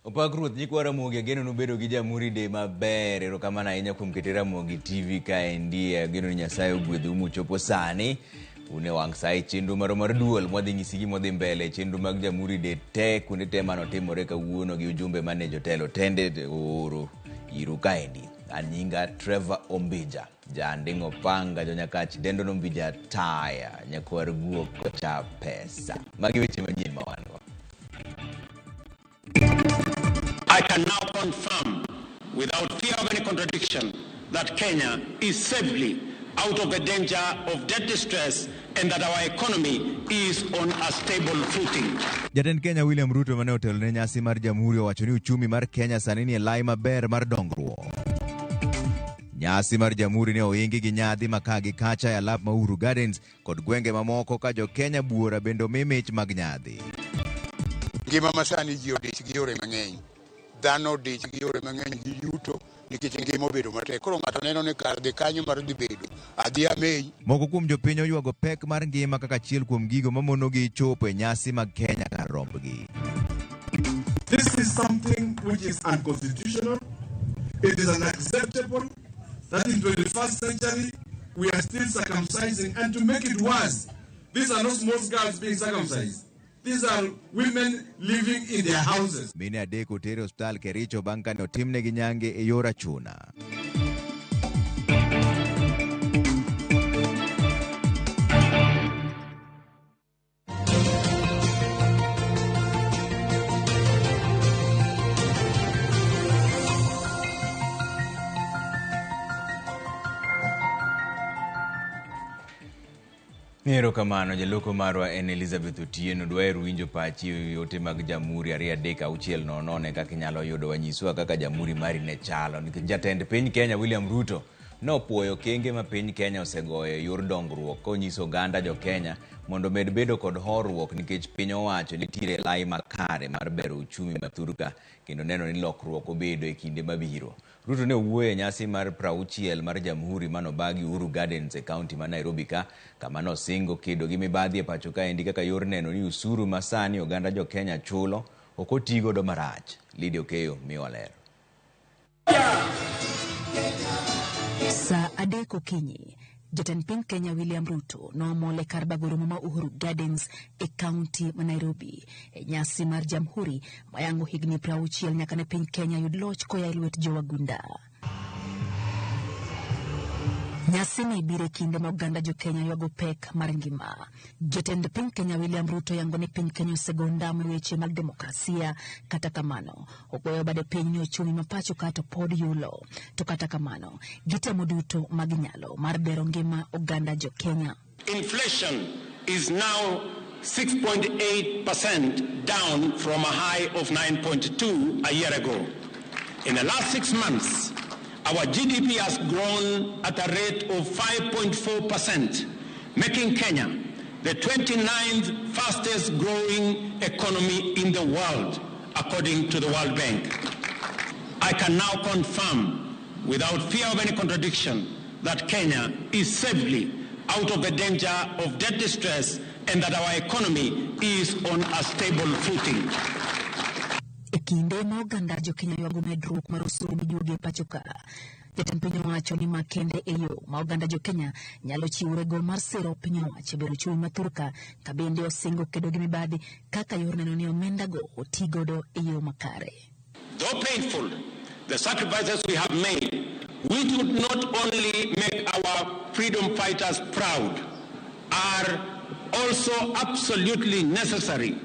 Opak Ruoth nyikwa Ramogi ageno nubedo gi Jamhuri Day maber. Erokamano ahinya kuom kete Ramogi TV kaendi. Ageno ni Nyasaye ogwedhou muchopo sani. Un e wang' sa e chenro marwa mar duol mwadhi nyisi gima odhi mbele e chenro mag Jamhuri Day te kuonde te manotimore kawuono gi ujumbe mane jotelo tende ooro iru kaendi. An nyinga Trevor Ombija. Janding' Opanga, Jonyakach, Dendo Nombija Taya, Nyakwar Guok kocha Pesa. Magi weche manyien ma wan go. I can now confirm without fear of any contradiction that Kenya is safely out of the danger of debt distress and that our economy is on a stable footing. Jatend Kenya William Ruto mane otelo ne nyasi mar Jamhuri owacho ni uchumi mar Kenya sani ni e lai maber mar dongruok. Nyasi mar Jamhuri ne oingi gi nyadhi ma ka gi kacha e alap ma Uhuru Gardens kod gwenge mamoko ka jo Kenya buora bende omi mich mag nyadhi. Ngima masani ji odich gi yore mang'eny. Dhano odich gi yore mang'eny gi yuto nikech ngima obedo matek. Koro ng'ato neno ni kar dhi kanyo mar dhi bedo, adhi ameny. Moko kuom jopiny oywago pek mar ngima kaka achiel kuom gigo mamonogi chopo e nyasi mag Kenya kar rombgi. This is something which is unconstitutional. It is unacceptable that in 21st century we are still circumcising, and to make it worse, these are not small girls being circumcised. These are women living in their houses. Mine adek oter e osiptal Kericho bang' kane otimnegi nyange e yor achuna. Erokamano jaloko marwa en Elizabeth Otieno. Dwaher winjo pachi e ote mag Jamhuri 23600 e kaka inyalo yudo wanyiswa kaka Jamhuri mari ne chalo. Nikech jatend piny Kenya William Ruto nopuoyo okenge ma piny Kenya osegoyo e yor dongruok konyiso oganda jo Kenya mondo omed bedo kod horuok nikech piny owacho nitiere lai makare mar bero uchumi ma thurka kendo neno ni lokruok obedo e kinde mabiro. Ruto ne owuoyo e nyasi mar 60 mar Jamhuri manobagi Uhuru Gardens e kaunti ma Nairobi ka, kama nosingo kedo gi mibadhi e pacho kaendi kaka yor neno ni usuru ma sani oganda jo Kenya chulo ok otigodo marach. Lydia Okeyo miwa ler. Saa 3 okinyi, jatend piny Kenya William Ruto noomol e kar bago romo ma Uhuru Gardens e kaunti ma Nairobi e nyasi mar Jamhuri mayango higni 60 nyaka ne piny Kenya yud loch koa e lwet jowagunda. Nyasini biro e kinde ma oganda jo Kenya ywago pek mar ngima. Jatend piny Kenya William Ruto yango ni piny Kenya osego ondamo e weche mag demokrasia. Kata kamano, ogoyo bade piny ni ochumi ma pacho ka to pod yulo. To kata kamano, gitemo duto maginyalo mar bero ngima oganda jo Kenya. Inflation is now 6.8% down from a high of 9.2 a year ago. In the last 6 months, our GDP has grown at a rate of 5.4%, making Kenya the 29th fastest growing economy in the world, according to the World Bank. I can now confirm, without fear of any contradiction, that Kenya is safely out of the danger of debt distress and that our economy is on a stable footing. E kinde ma oganda jo Kenya ywago medruok mar osuru mijuogi e pacho ka, jatend piny owacho ni ma kende e yo ma oganda jo Kenya nyalo chiworego mar siro piny owacho e bero uchumi ma thurka, ka bende osingo kedo gi mibadhi kaka yor neno ni omendago otigodo e yo makare. Though painful, the sacrifices we have made, which would not only make our freedom fighters proud, are also absolutely necessary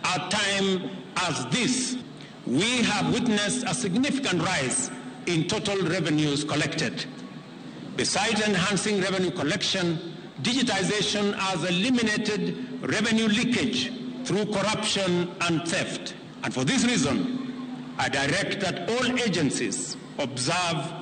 at time as this. We have witnessed a significant rise in total revenues collected. Besides enhancing revenue collection, digitization has eliminated revenue leakage through corruption and theft. And for this reason, I direct that all agencies observe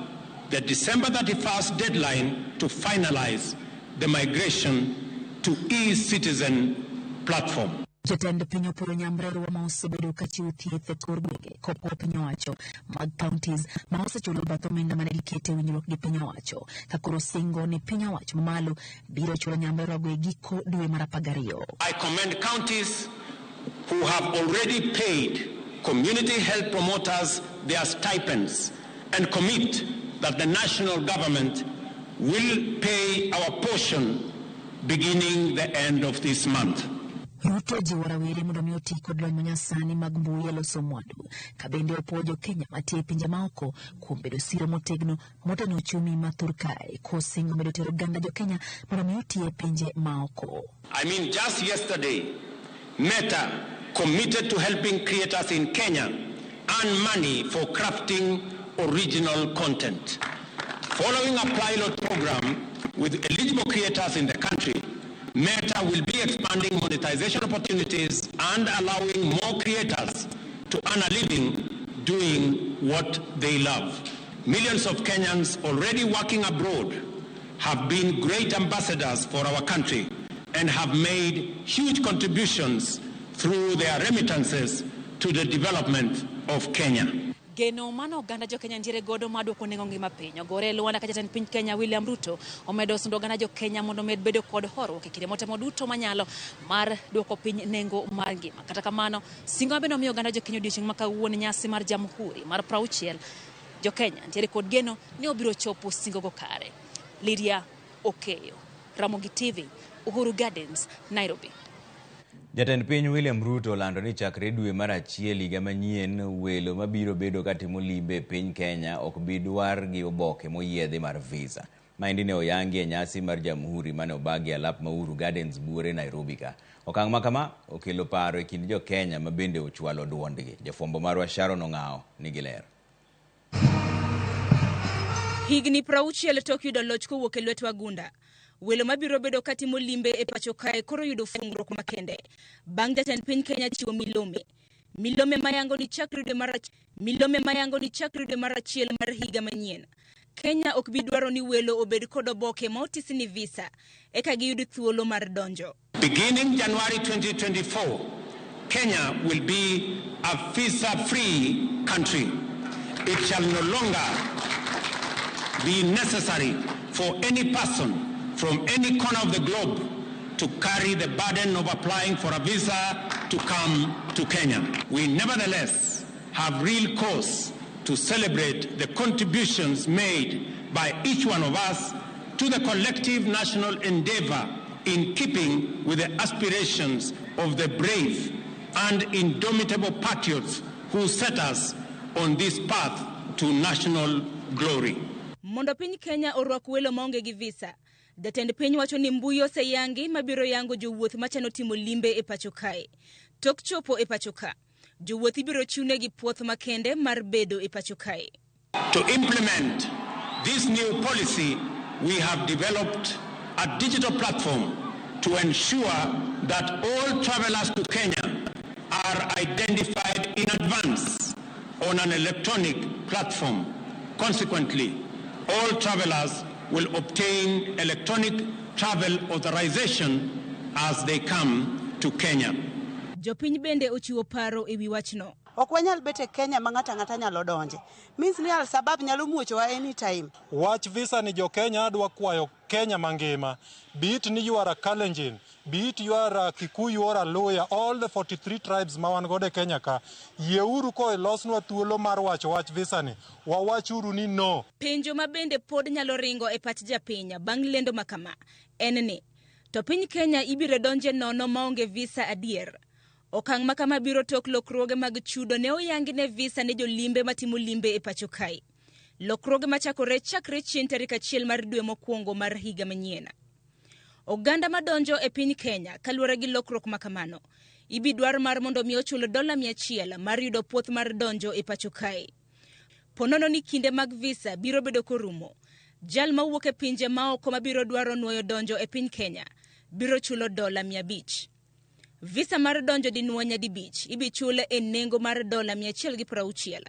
the December 31st deadline to finalize the migration to e-citizen platform. Jatend piny opuoyo nyamrerwa ma osebedo ka chiwo thieth e kor gwenge kopo piny owacho mag counties ma osechulo bath omenda mane giketo e winjruok gi piny owacho ka koro singo ni piny owacho mamalo biro chulo nyamrerwago e giko dwe mar 12. I commend counties who have already paid community health promoters their stipends and commit that the national government will pay our portion beginning the end of this month. Ruto jiwo rawere mondo mi oti kod lony manyasani mag mbui e loso mwandu ka bende opuo jo-Kenya mantie e pinje maoko kuom bedo siro motegno moteno uchumi ma thur kae kosingo medo tero oganda jo-Kenya mondo mi oti e pinje maoko. I mean, just yesterday, Meta committed to helping creators in Kenya earn money for crafting original content. Following a pilot program with eligible creators in the country, Meta will be expanding monetization opportunities and allowing more creators to earn a living doing what they love. Millions of Kenyans already working abroad have been great ambassadors for our country and have made huge contributions through their remittances to the development of Kenya. Geno mano oganda jo Kenya nitiere godo mar duoko nengo ngima piny. Ogore e lwanda ka jatend piny Kenya William Ruto omedo sundo oganda jo Kenya mondo omed bedo kod horuok e kinde motemo duto manyalo mar duoko piny nengo mar ngima. Kata kamano, singo mabende omiyo oganda jo Kenya odiochieng' ma kawuono nyasi mar Jamhuri mar 60 jo Kenya nitiere kod geno ni obiro chopo singogo kare. Lydia Okeyo, Ramogi TV, Uhuru Gardens, Nairobi. Jatend piny William Ruto olando ni chakre dwe mar achiel higa manyien welo mabiro bedo katimo limbe e piny Kenya ok bi dwar gi oboke moyiedhi mar visa. Maendi ne oyangi e nyasi mar Jamhuri mane obagi e alap ma Uhuru Gardens buore Nairobi ka. Okang' ma kama okelo paro e kind jo Kenya ma bende ochwalo duondgi. Jafwambo marwa Sharon Ong'ao nigi ler. Higni 60 tok yudo loch kowuok e lwet wagunda. Welo mabiro bedo katimo limbe e pacho kae koro yudo fungruok makende. Bang' jatend piny Kenya chiwo milome. Milome mayango ni chakre dwe mar achiel mar higa manyien. Kenya ok bi dwaro ni welo obed kod oboke ma otisi ni visa eka giyud thuolo mar donjo. Beginning January 2024, Kenya will be a visa-free country. It shall no longer be necessary for any person from any corner of the globe to carry the burden of applying for a visa to come to Kenya. We nevertheless have real cause to celebrate the contributions made by each one of us to the collective national endeavor in keeping with the aspirations of the brave and indomitable patriots who set us on this path to national glory. Mondo piny Kenya orwak welo maonge gi visa, jatend piny wacho ni mbui oseyangi mabiro yango jowuoth machano timo limbe e pacho kae. Tok chopo e pacho ka, jowuoth ibiro chiwnegi puoth makende mar bedo e pacho kae. To implement this new policy, we have developed a digital platform to ensure that all travelers to Kenya are identified in advance on an electronic platform. Consequently, all travelers will obtain electronic travel authorization as they come to Kenya. Jopiny bende ochiwo paro e wi wachno. Ok wanyal bet e Kenya ma ng'ato ang'ata nyalo donje. Means ni Al-Shabaab nyalo muochowa anytime. Wach visa ni jo Kenya adwa kwayo Kenya mangima. Be it ni you are a Kalenjin, be it you are a Kikuyu or a Luhya, all the 43 tribes ma wan godo e Kenya ka, yieuru ko ilosnwa thuolo mar wacho wach visa ni, wawachuru ni no. Penjo ma bende pod nyalo ringo e pach japiny bang' lendo ma kama en ni, to piny Kenya ibiro donje nono maonge visa adier? Okang' ma kama biro tok lokruoge mag chudo ne oyangi ne visa ne jolimbe matimo limbe e pacho kae. Lokruoge machakore chakre chieng' tarik 1 mar dwe mokwongo mar higa manyien. Oganda madonjo e piny Kenya kaluwore gi lokruok ma kamano ibidwar mar mondo mi ochul $100 mar yudo puoth mar donjo e pacho kae. Ponono ni kinde mag visa biro bedo korumo, jal mawuok e pinje maoko mabiro dwaro nuoyo donjo e piny Kenya biro chulo $500. Visa mar donjo dinuo nyadibich ibichul e nengo mar $160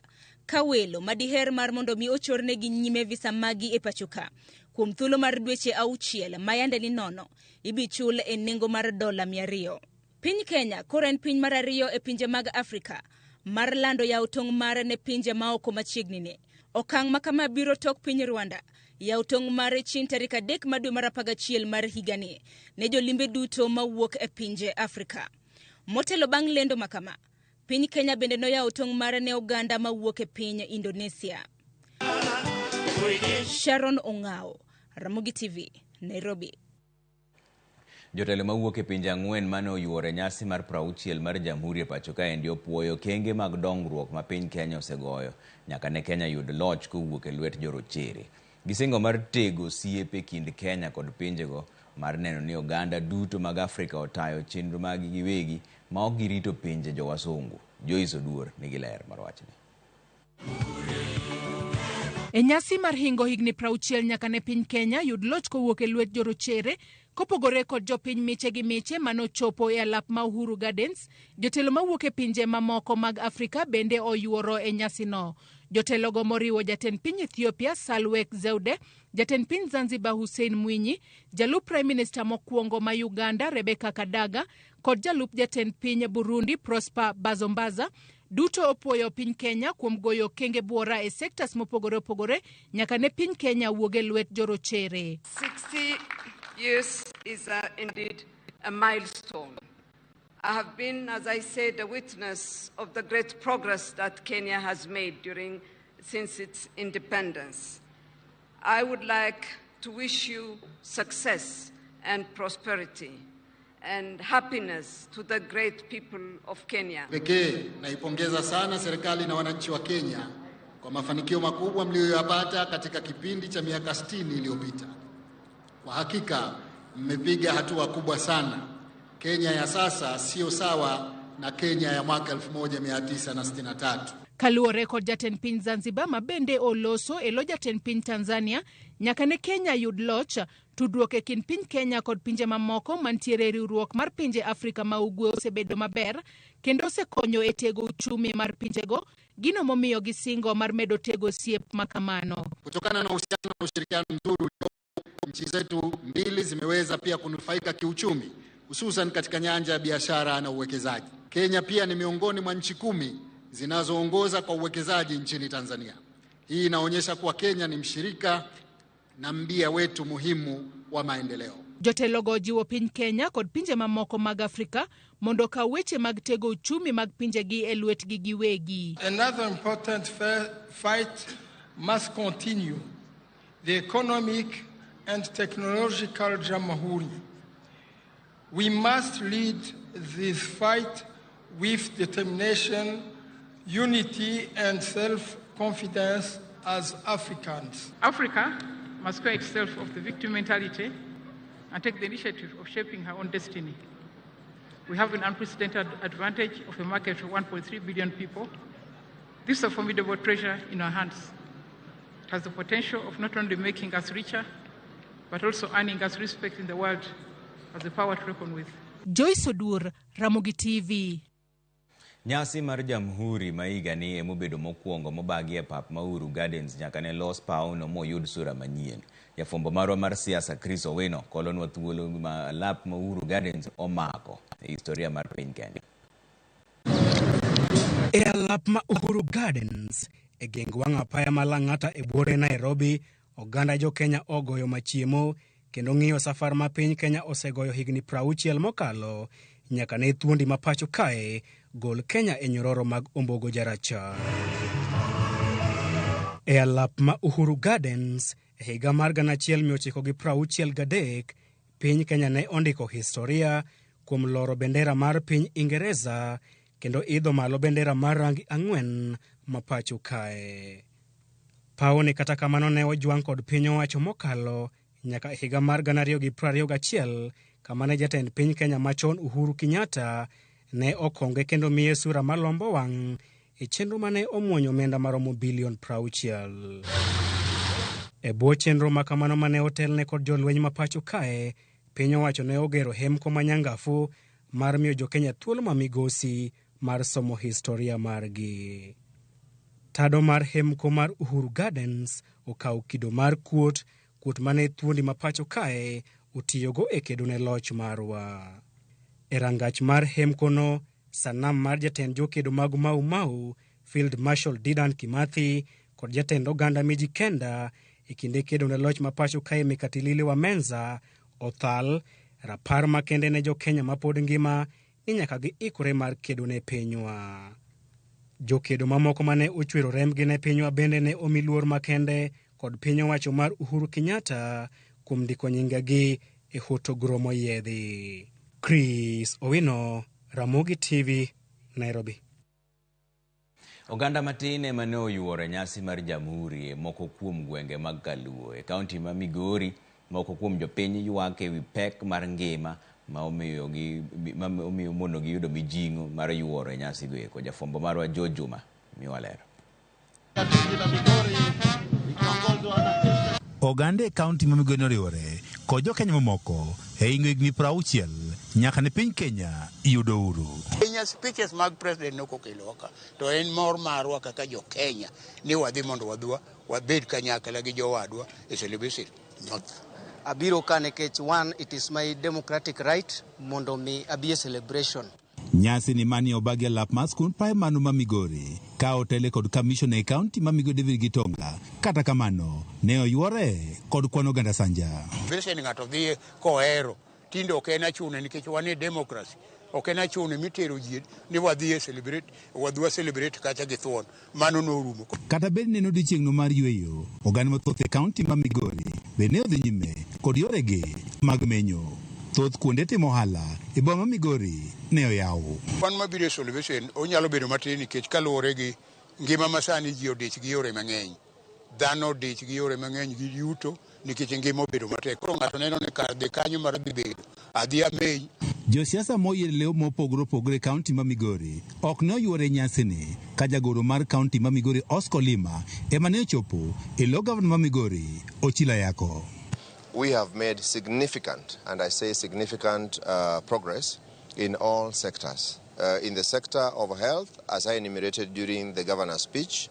ka welo madiher mar mondo mi ochornegi nyime visa magi e pacho ka kuom thuolo mar dweche 6 ma yande ni nono ibichul e nengo mar $200. Piny Kenya koro en piny mar ariyo e pinje mag Afrika mar lando yawo tong' mare ne pinje maoko machiegni ne. Okang' ma kama biro tok piny Rwanda yawo tong' mare chieng' tarik 3 mar dwe mar 11 mar higani ne jolimbe duto mawuok e pinje Afrika. Motelo bang' lendo ma kama, piny Kenya bende noyawo tong' mare ne oganda mawuok e piny Indonesia. Sharon Ong'ao, Ramogi TV, Nairobi. Jotelo mawuok e pinje 4 mane oyuoro e nyasi mar 60 mar Jamhuri e pacho kaendi opuoyo okenge mag dongruok ma piny Kenya osegoyo nyaka ne Kenya yud loch kowuok e lwet jorochere. Gisingo mar tego osiep e kind Kenya kod pinjego mar neno ni oganda duto mag Afrika otayo chenro maggi giwegi ma ok girito pinje jowasungu. Joyce Oduor nigi ler mar wachni. E nyasi mar hingo higni 60 nyaka ne piny Kenya yud loch kowuok e lwet jorochere, kopogore kod jopiny miche gi miche manochopo e alap ma Uhuru Gardens, jotelo mawuok e pinje mamoko mag Afrika bende oyuoro e nyasino. Jotelogo moriwo jatend piny Ethiopia Sahle-Work Zewde, jatend piny Zanzibar Hussein Mwinyi, jalup Prime Minister mokwongo ma Uganda Rebecca Kadaga kod jalup jatend piny Burundi Prosper Bazombaza duto opuoyo piny Kenya kuom goyo okenge buora e sectors mopogore opogore nyaka ne piny Kenya wuog e lwet jorochere. 60 years is indeed a milestone. I have been, as I said, a witness of the great progress that Kenya has made since its independence. I would like to wish you success and prosperity and happiness to the great people of Kenya. Pekee naipongeza sana serikali na wananchi wa Kenya kwa mafanikio makubwa mliyoyapata katika kipindi cha miaka 60 iliyopita. Kwa hakika mmepiga hatua kubwa sana. Kenya ya sasa sio sawa na Kenya ya mwaka 1963. Kaluwore kod jatend piny Zanzibar ma bende oloso e lo jatend piny Tanzania nyaka ne Kenya yud loch, tudruok e kind piny Kenya kod pinje mamoko mantiere e riwruok mar pinje Afrika ma Ugwe osebedo maber kendo osekonyo e tego uchumi mar pinjego, gino momiyo gisingo mar medo tego osiep makamano. Kutokana na uhusiano na ushirikiano mzuri, nchi zetu mbili zimeweza pia kunufaika kiuchumi, hususan katika nyanja ya biashara na uwekezaji. Kenya pia ni miongoni mwa nchi 10 zinazoongoza kwa uwekezaji nchini Tanzania. Hii inaonyesha kuwa Kenya ni mshirika na mbia wetu muhimu wa maendeleo. Jotelogo jiwo piny Kenya kod pinje mamoko mag Afrika mondo okaw weche mag tego uchumi mag pinjegi e lwetgi giwegi. Another important fight must continue, the economic and technological Jamhuri. We must lead this fight with determination, unity and self-confidence as Africans. Africa must square itself of the victim mentality and take the initiative of shaping her own destiny. We have an unprecedented advantage of a market of 1.3 billion people. This is a formidable treasure in our hands. It has the potential of not only making us richer, but also earning us respect in the world as a power to reckon with. Joyce Odur, Ramogi TV. Nyasi mar Jamhuri ma higani emobedo mokwongo mobagi e pap ma Uhuru Gardens nyaka ne los pawno moyud sura manyien. Jafwambo marwa mar siasa Chris Owino kolonwa thuolo ma alap ma Uhuru Gardens omako e historia mar piny Kenya. E alap ma Uhuru Gardens e geng wang' apaya ma Lang'ata e buore Nairobi, oganda jo Kenya ogoyo machiemo kendo ng'iyo safar ma piny Kenya osegoyo higni 60 mokalo nyaka ne thuondi ma pacho kae gol Kenya e nyororo mag ombogo jarachar. E alap ma Uhuru Gardens e higa mar 1963, piny Kenya ne ondiko historia kuom loro bendera mar piny Ingereza kendo idho malo bendera mar rangi 4 ma pacho kae. Pawoni kata kamano ne ojwang' kod piny owacho mokalo nyaka e higa mar 2021 kama ne jatend piny Kenya machon Uhuru Kenyatta ne okonge kendo miye sura malombo wang' e chenro mane omuonyo omenda maromo bilion 60. E bwo chenro ma kamano mane otelne kod jolweny ma pacho kae, piny owacho ne ogero hemko manyangafu mar miyo jokenya thuolo ma migosi mar somo historia margi. Tado mar hemko mar Uhuru Gardens okawo kido mar kuot, kuot mane thuondi ma pacho kae otiyogo e kedo ne loch marwa. E rangach mar hemkono, sanam mar jatend jokedo mag Mau Mau, Field Marshal Dedan Kimathi kod jatend oganda Mijikenda e kinde kedo ne loch ma pacho kae Mekatilili wa Menza othal, rapar makende ne jokenya mapod ngima ni nyaka giikore mar kedo ne pinywa. Jokedo mamoko mane ochwero rembgi ne pinywa bende ne omi luor makende kod piny owacho mar Uhuru Kenyatta kuom ndiko nyingegi e hotogoro moyiedhi. Chris Owino, Ramogi TV, Nairobi. Oganda matin ema ne oyuoro e nyasi mar Jamhuri e moko kuom gwenge mag Kaluo. E kaunti ma Migori, moko kuom jopiny ywak ewi pek mar ngima ma omiyo monogi yudo mijing'o mar yuoro e nyasi go eko. Jafwambo marwa George Juma miwa ler. Oganda e kaunti ma Migori noriwore kod jokenya mamoko e hingo higni 60 nyaka ne piny Kenya yudo uhuru. Kenya speeches mag president nok okelowa ka to en mor marwa kaka jo Kenya ni wadhi mondo wadhwa wabed kanyakla gi jowadwa e celebration. Abiro ka nikech one, it is my democratic right mondo mi abi e celebration. Nyasi ni mani obagi alap mar skund praimar ma Migori ka otele kod kamishona e kaunti ma Migori David Gitonga. Kata kamano ne oyuore kod kwan oganda sanja. Celebration ng'ato dhi kohero tinde ok en achune nikech wan e democracy. Ok en achune mitero ji ni wadhi e celebrate, wadhi wa celebrate kacha gi thuon. Mano norumo. Kata bed ni en odiechieng'no mar yweyo, oganda mathoth e kaunti ma Migori be ne odhi nyime kod yoregi mag menyo. Thoth kuonde timo ohala e boma ma Migori ne oyaw. Kwan mabiro e celebration onyalo bedo matin nikech kaluwore gi ngima masani ji odich gi yore mang'eny. Dhano odich gi yore mang'eny gi yuto nikech ngima obedo matek. Koro ng'ato neno ni kar dhi kanyo mar dhi bedo, adhi ameny. Josiasa moyier leo mopogore opogore e kaunti ma Migori ok ne oyuore e nyasini ka jagoro mar kaunti ma Migori Oscar Lima ema ne ochopo e lo gavana ma Migori Ochilo Ayako. We have made significant, and I say significant, progress in all sectors. In the sector of health, as I enumerated during the governor's speech,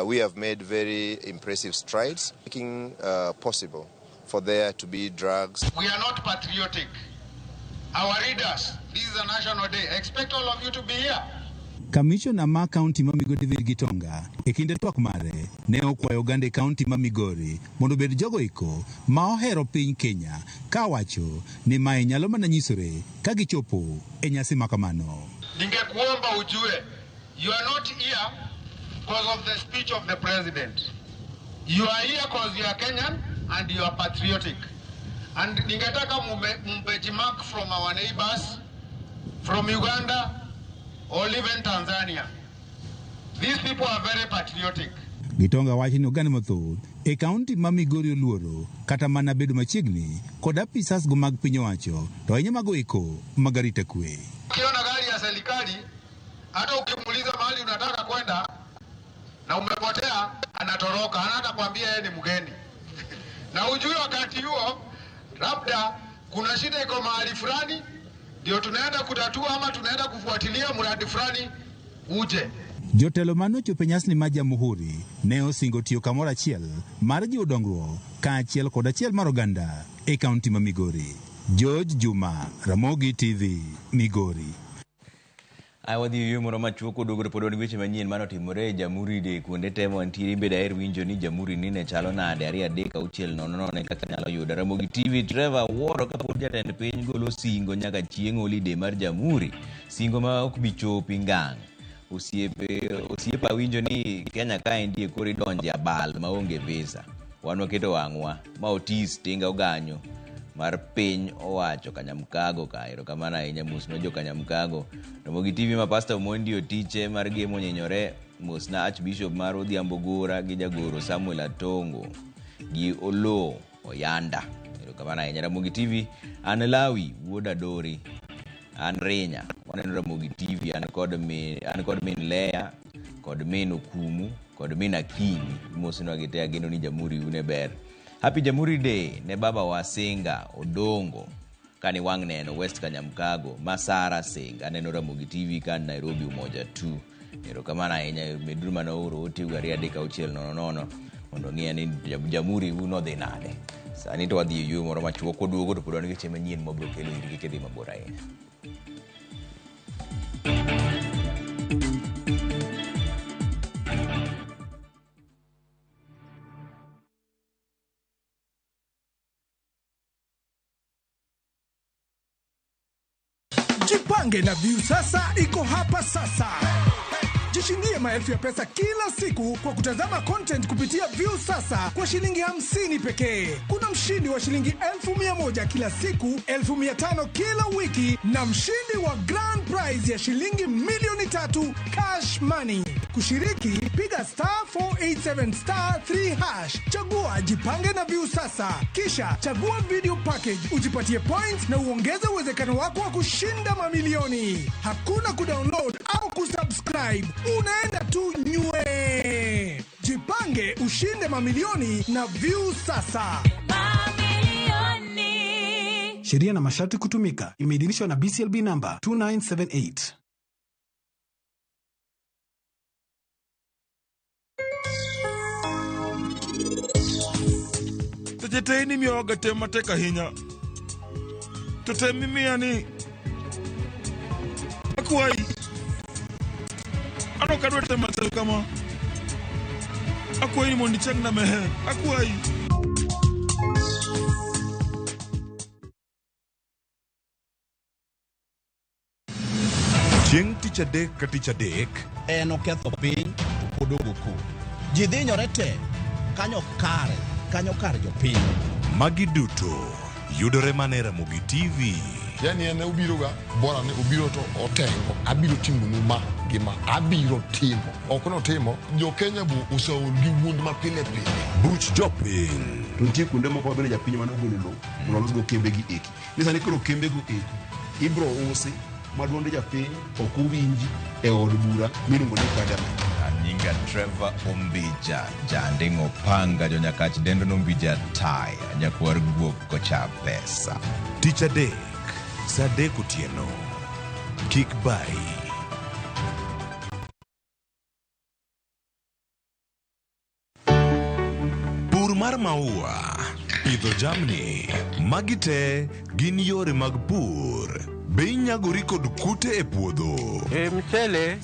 we have made very impressive strides, making possible for there to be drugs. We are not patriotic. Our leaders, this is a national day. I expect all of you to be here. Kamishona ma kaunti ma Migori David Gitonga e kinde twak mare ne okwayo oganda e kaunti ma Migori mondo obed jogo eko ma ohero piny Kenya ka wacho ni mae nyalo mana nyisore ka gichopo e nyasi ma kamano. Ningekuomba ujue, you are not here because of the speech of the president. You are here because you are Kenyan and you are patriotic. And ningetaka mbenchmark from our neighbors, from Uganda or even Tanzania. These people are very patriotic. Gitonga wacho ni oganda mathoth e kaunti ma Migori oluoro kata mana bedo machiegni kod apisas go mag piny owacho to ahinya mago eko mag arita kwe. Ukiona gari ya serikali, hata ukimuuliza mahali unataka kwenda na umepotea, anatoroka, hata kwambia yeye ni mgeni. Na ujue wakati huo labda kuna shida iko mahali fulani, ndio tunaenda kutatua ama tunaenda kufuatilia mradi fulani uje. Jotelo manochopo e nyasni mar Jamhuri ne osingo tiyo kamoro achiel mar jiwo dongruok kaachiel kod achiel mar oganda e kaunti ma Migori. George Juma, Ramogi TV, Migori. Aya wadhi e yo moro machuok oduogo to pod wan gi weche manyien manotimore e Jamhuri Day kuonde te mantiere in bende aher winjo ni Jamhuri ni ne chalo nade 2 3 6 0 0 kaka nyalo yudo. Ramogi TV Trevor wuoro kapod jatend piny golo singo nyaka chieng' holiday mar Jamhuri. Singo ma ok bi chopi ngang'. Osiepa winjo ni Kenya kaendi koro idonje abal maonge visa. Wan waketo wang'wa ma Otis Tinga Oganyo mar piny owacho Kanyamkago ka. Erokamano ahinya mos ne jo Kanyamkago. Ramogi TV ma Pastor Omondi Otiche mar Gemo Onyenyore, mos na Archbishop mar Odhiambo Gora gi jagoro Samuel Atongo gi Oloo Oyanda. Erokamano ahinya. Ramogi TV, an Lawi wuod Adori, an Rinya. Waneno Ramogi TV, an kod min Leya, kod min Okumu, kod min Akinyi. Imosenwa gi te, ageno ni Jamhuri une ber. Happy Jamhuri Day ne baba wa Singa Odongo kani wang' neno West Kanyamkago, Masara Singa. Aneno Ramogi TV kan Nairobi Umoja 2. Erokamano ahinya, meduru mana oro ote 2 3 6 0 0 mondo ng'e ni Jamhuri u nodhi nade. Sani to wadhi e yueyo moro machuok, kwaduogo to pod wan gi weche manyien mabiro kelo irgi kidhi mabor ahinya. Jipange na Viusasa iko hapa sasa. Jishindie maelfu ya pesa kila siku kwa kutazama content kupitia Viusasa kwa shilingi 50 pekee. Kuna mshindi wa shilingi 1,100 kila siku, 1,500 kila wiki na mshindi wa grand prize ya shilingi 3,000,000 cash money. Kushiriki, piga *487 *3#. Chagua Jipange na Viusasa. Kisha chagua video package, ujipatie points na uongeze uwezekano wako wa kushinda mamilioni. Hakuna kudownload au kusubscribe. Unaenda tu nywe. Jipange ushinde mamilioni na Viusasa. Mamilioni. Sheria na masharti kutumika. Imeidhinishwa na BCLB number 2978. Seche te in imiyowaga tem matek ahinya. To tem mimiya ni akwayi. An ok adwar tem machal kama. Akwayi ni mondo ichangna meher. Akwayi. Chieng' tich adek ka tich adek en oketho piny to pod ogo koko. Ji dhinyore te kanyo kare, kanyo kar jopiny. Magi duto yudore mana e Ramogi TV. Yani en obiroga bora ni obiro to otengo. Abiro timonu ma gi ma. Abiro timo. Ok notimo. Jo Kenya bo oseol gi wuond ma pile pile. Buch jopiny. To nitie kuonde moko ma bende japiny mane ogolo lowo mondo olosgo kembe gi eki. Ni sani koro kembe go eki ibro usi ma duond japiny ok owinji e od bura miluongo ni parliament. Nyinga Trevor Ombija, Janding'o Panga, Jonyakach dendo Nombija Taya, nyakwar guok kocha pesa. Tich adek, saa 3 otieno. Kik bayi. Pur mar maua, pidho jamni, magi te gin yore mag pur. Be inyagori kod kute e puodho? E mchele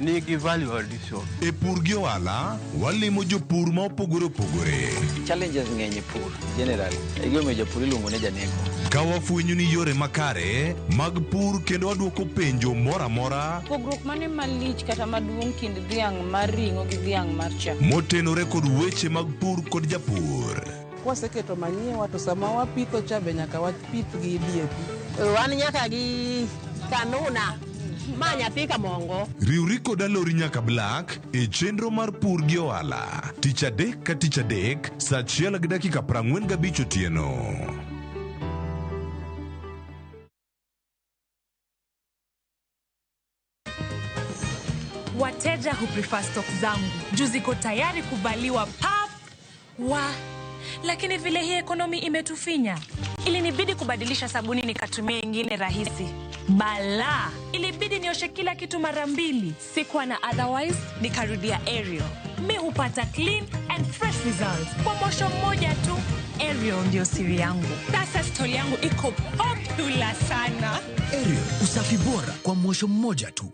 nigi value addition. E pur gi ohala, walimo jopur ma opogore opogore. Challenges ng'eny e pur generally. E gimomiyo japur iluongo ni janeko. Ka wafwenyo ni yore makare mag pur kendo wadwoko penjo moro amora Pogruok mane malich kata maduong' kind dhiang' mar ring'o gi dhiang' mar chak? motenore kod weche mag pur kod japur. Kwaseketo manyiwa to sama wapitho cha be nyaka wapith gi DAP. Wan nyaka gi kanuna ma nyathi kamongo. Riwri kod Alori nyaka Black e chenro mar pur gi ohala. Tich adek ka tich adek saa 1:45 otieno. Wateja huprefer stock zangu juu ziko tayari kuvaliwa pap wa, lakini vile hii ekonomi imetufinya, ilinibidi kubadilisha sabuni nikatumia ingine rahisi. Bala, ilibidi nioshe kila kitu mara 2. Sikuwa na otherwise, nikarudia Ariel. Mi hupata clean and fresh results kwa mosho mmoja tu. Ariel ndio siri yangu. Sasa story yangu iko popular sana. Ariel, usafi bora kwa mosho mmoja tu.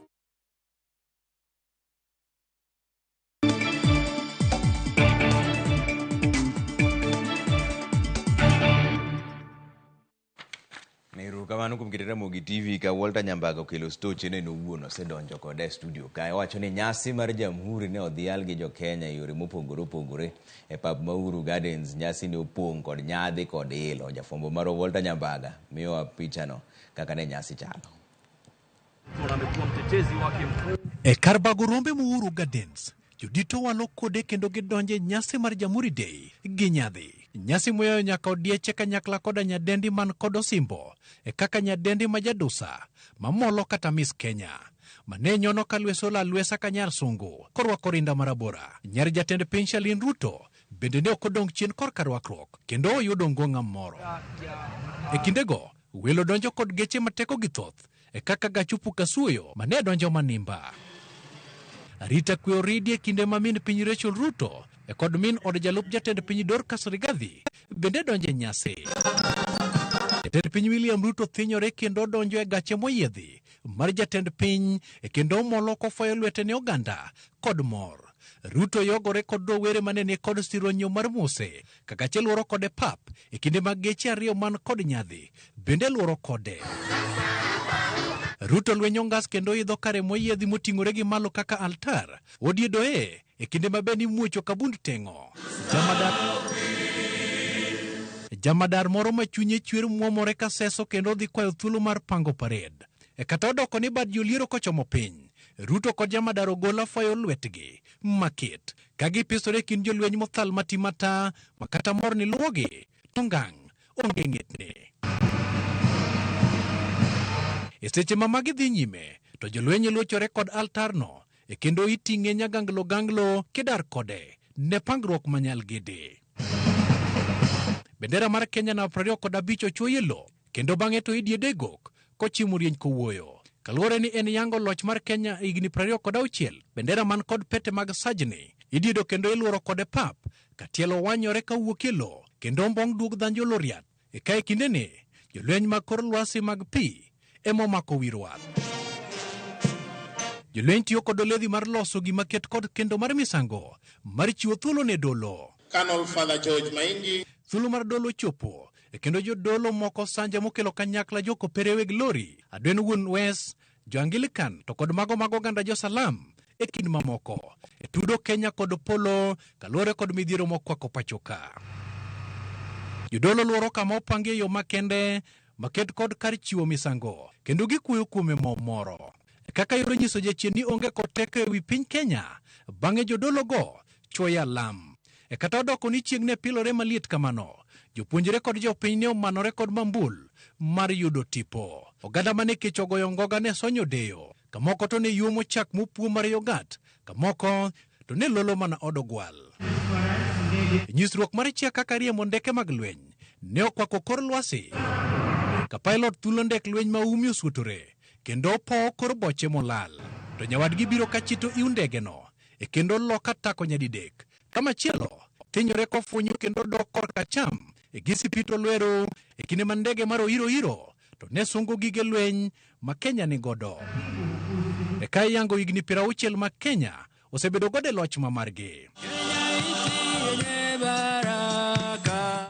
Erokamano kuom keto Ramogi TV ka Walter Nyambaga okelo stoche ne en owuon osedonjo kode e studio kae. Owacho ni nyasi mar Jamhuri ne odhial gi jo-Kenya e yore mopogore opogore e pap ma Uhuru Gardens. Nyasi ne opong' kod nyadhi kod ilo. Jafwambo marwa Walter Nyambaga miyowa pichano kaka ne nyasi chalo. E kar bago rombe Uhuru Gardens, jodito walo kode kendo gidonje nyasi mar Jamhuri Day gi nyadhi. Nyasi moyayo nyaka odieche kanyakla koda nyadendi man kod osimbo e kaka nyadendi ma jadusa mamolo kata Miss Kenya. Mane nyono ka lweso la lwesa ka nyar sungu korwako rinda marabora. Nyar jatend piny Shalin Ruto bende ne ok odong' chien korka rwakruok kendo oyudo ngong'a moro. E kindego, welo donjo kod geche mateko gi thoth e kaka gach opuka suoyo mane donjo manimba. Arita kwe oridi e kinde ma min piny Rachel Ruto e kod min od jalup jatend piny Dorcas Rigathi bende donjo e nyasi. Jatend piny William Ruto thinyore kendo donjo e gache moyiedhi mar jatend piny e kendo omolo kofoyo lwete ne oganda kod mor. Ruto yogore kod rowere mane ni kod sironyo mar Mose ka gache luoro kode pap e kinde mag geche ariyo man kod nyadhi bende luoro kode. Ruto lwenyo ngas kendo idho kare moyiedhi moting'ore gi malo kaka altar. Odiedoe e kinde ma be nimuocho kabund teng'o. Jamadar moro ma chunye chwer muomore ka seso kendo odhi kwayo thuolo mar pango pared. E kata odoko ni bad joliero kochomo piny, Ruto kod jamadar ogola foyo lwetgi maket ka gipisore e kind jolweny mothal matimata ma kata mor ni luwogi to ngang' onge ng'etne. E seche ma magi dhi nyime, to jolweny luochore kod altarno e kendo iting'e nyaganglo ganglo kidar kode ne pangruok manyal gede. Bendera mar Kenya na 25 ochuoye lo kendo bang'e to idiede gok kochimo rieny kowuoyo. Kaluwore ni en yango loch mar Kenya higni 26, bendera man kod pete mag sajni idiedo kendo iluoro kode pap ka tielo wanyore kawuok e lo kendo ombong' duog dhanjo loriat. E ka e kindeni jolweny mag kor lwasi mag pi ema omako wi rwath. Jolweny tiyo kod oledhi mar loso gima ket kod kendo mar misango mar chiwo thuolo ne dolo. Colonel Father George Maingi. Thuolo mar dolo chopo e kendo jodolo moko sanja mokelo kanyakla jokopere weg lori, Adwen wuon Wes, jo-Anglican to kod mago mag oganda jo-Salam e kind mamoko e tudo Kenya kod polo kaluwore kod midhiero mokwako pachoka. Jodolo luoro kama opangi e yo makende maket kod kar chiwo misango kendo gikuoyo kuome mo moro. Kaka yoro nyiso jachien ni onge kod teko e wi piny Kenya, bang'e jodolo go chwoyo alam. E kata odoko ni chieng' ne pilore maliet kamano, jopuonjre kod jopiny ne omanore kod mambul mar yudo tipo. Oganda mane kech ogoyo ngoga ne sonyo deyo, kamoko to ne yuomo chak mopuo mar yogat, kamoko to ne lolo mana od ogwal. Nyisruok mar chia kaka riembo ndeke mag lweny ne okwako kor lwasi ka pilot thulo ndek lweny ma umi osuotore kendo opowo kor boche molal. To nyawadgi biro ka chito iw ndegeno e kendo loka tako nyadidek. Kamachielo thinyore kofunyo kendo dok korka cham e gisipito lweru e kinde ma ndege mar oiro iro to ne sungo gige lweny ma Kenya ni godo. E ka iyango higni 60 ma Kenya osebedo godo e loch ma margi.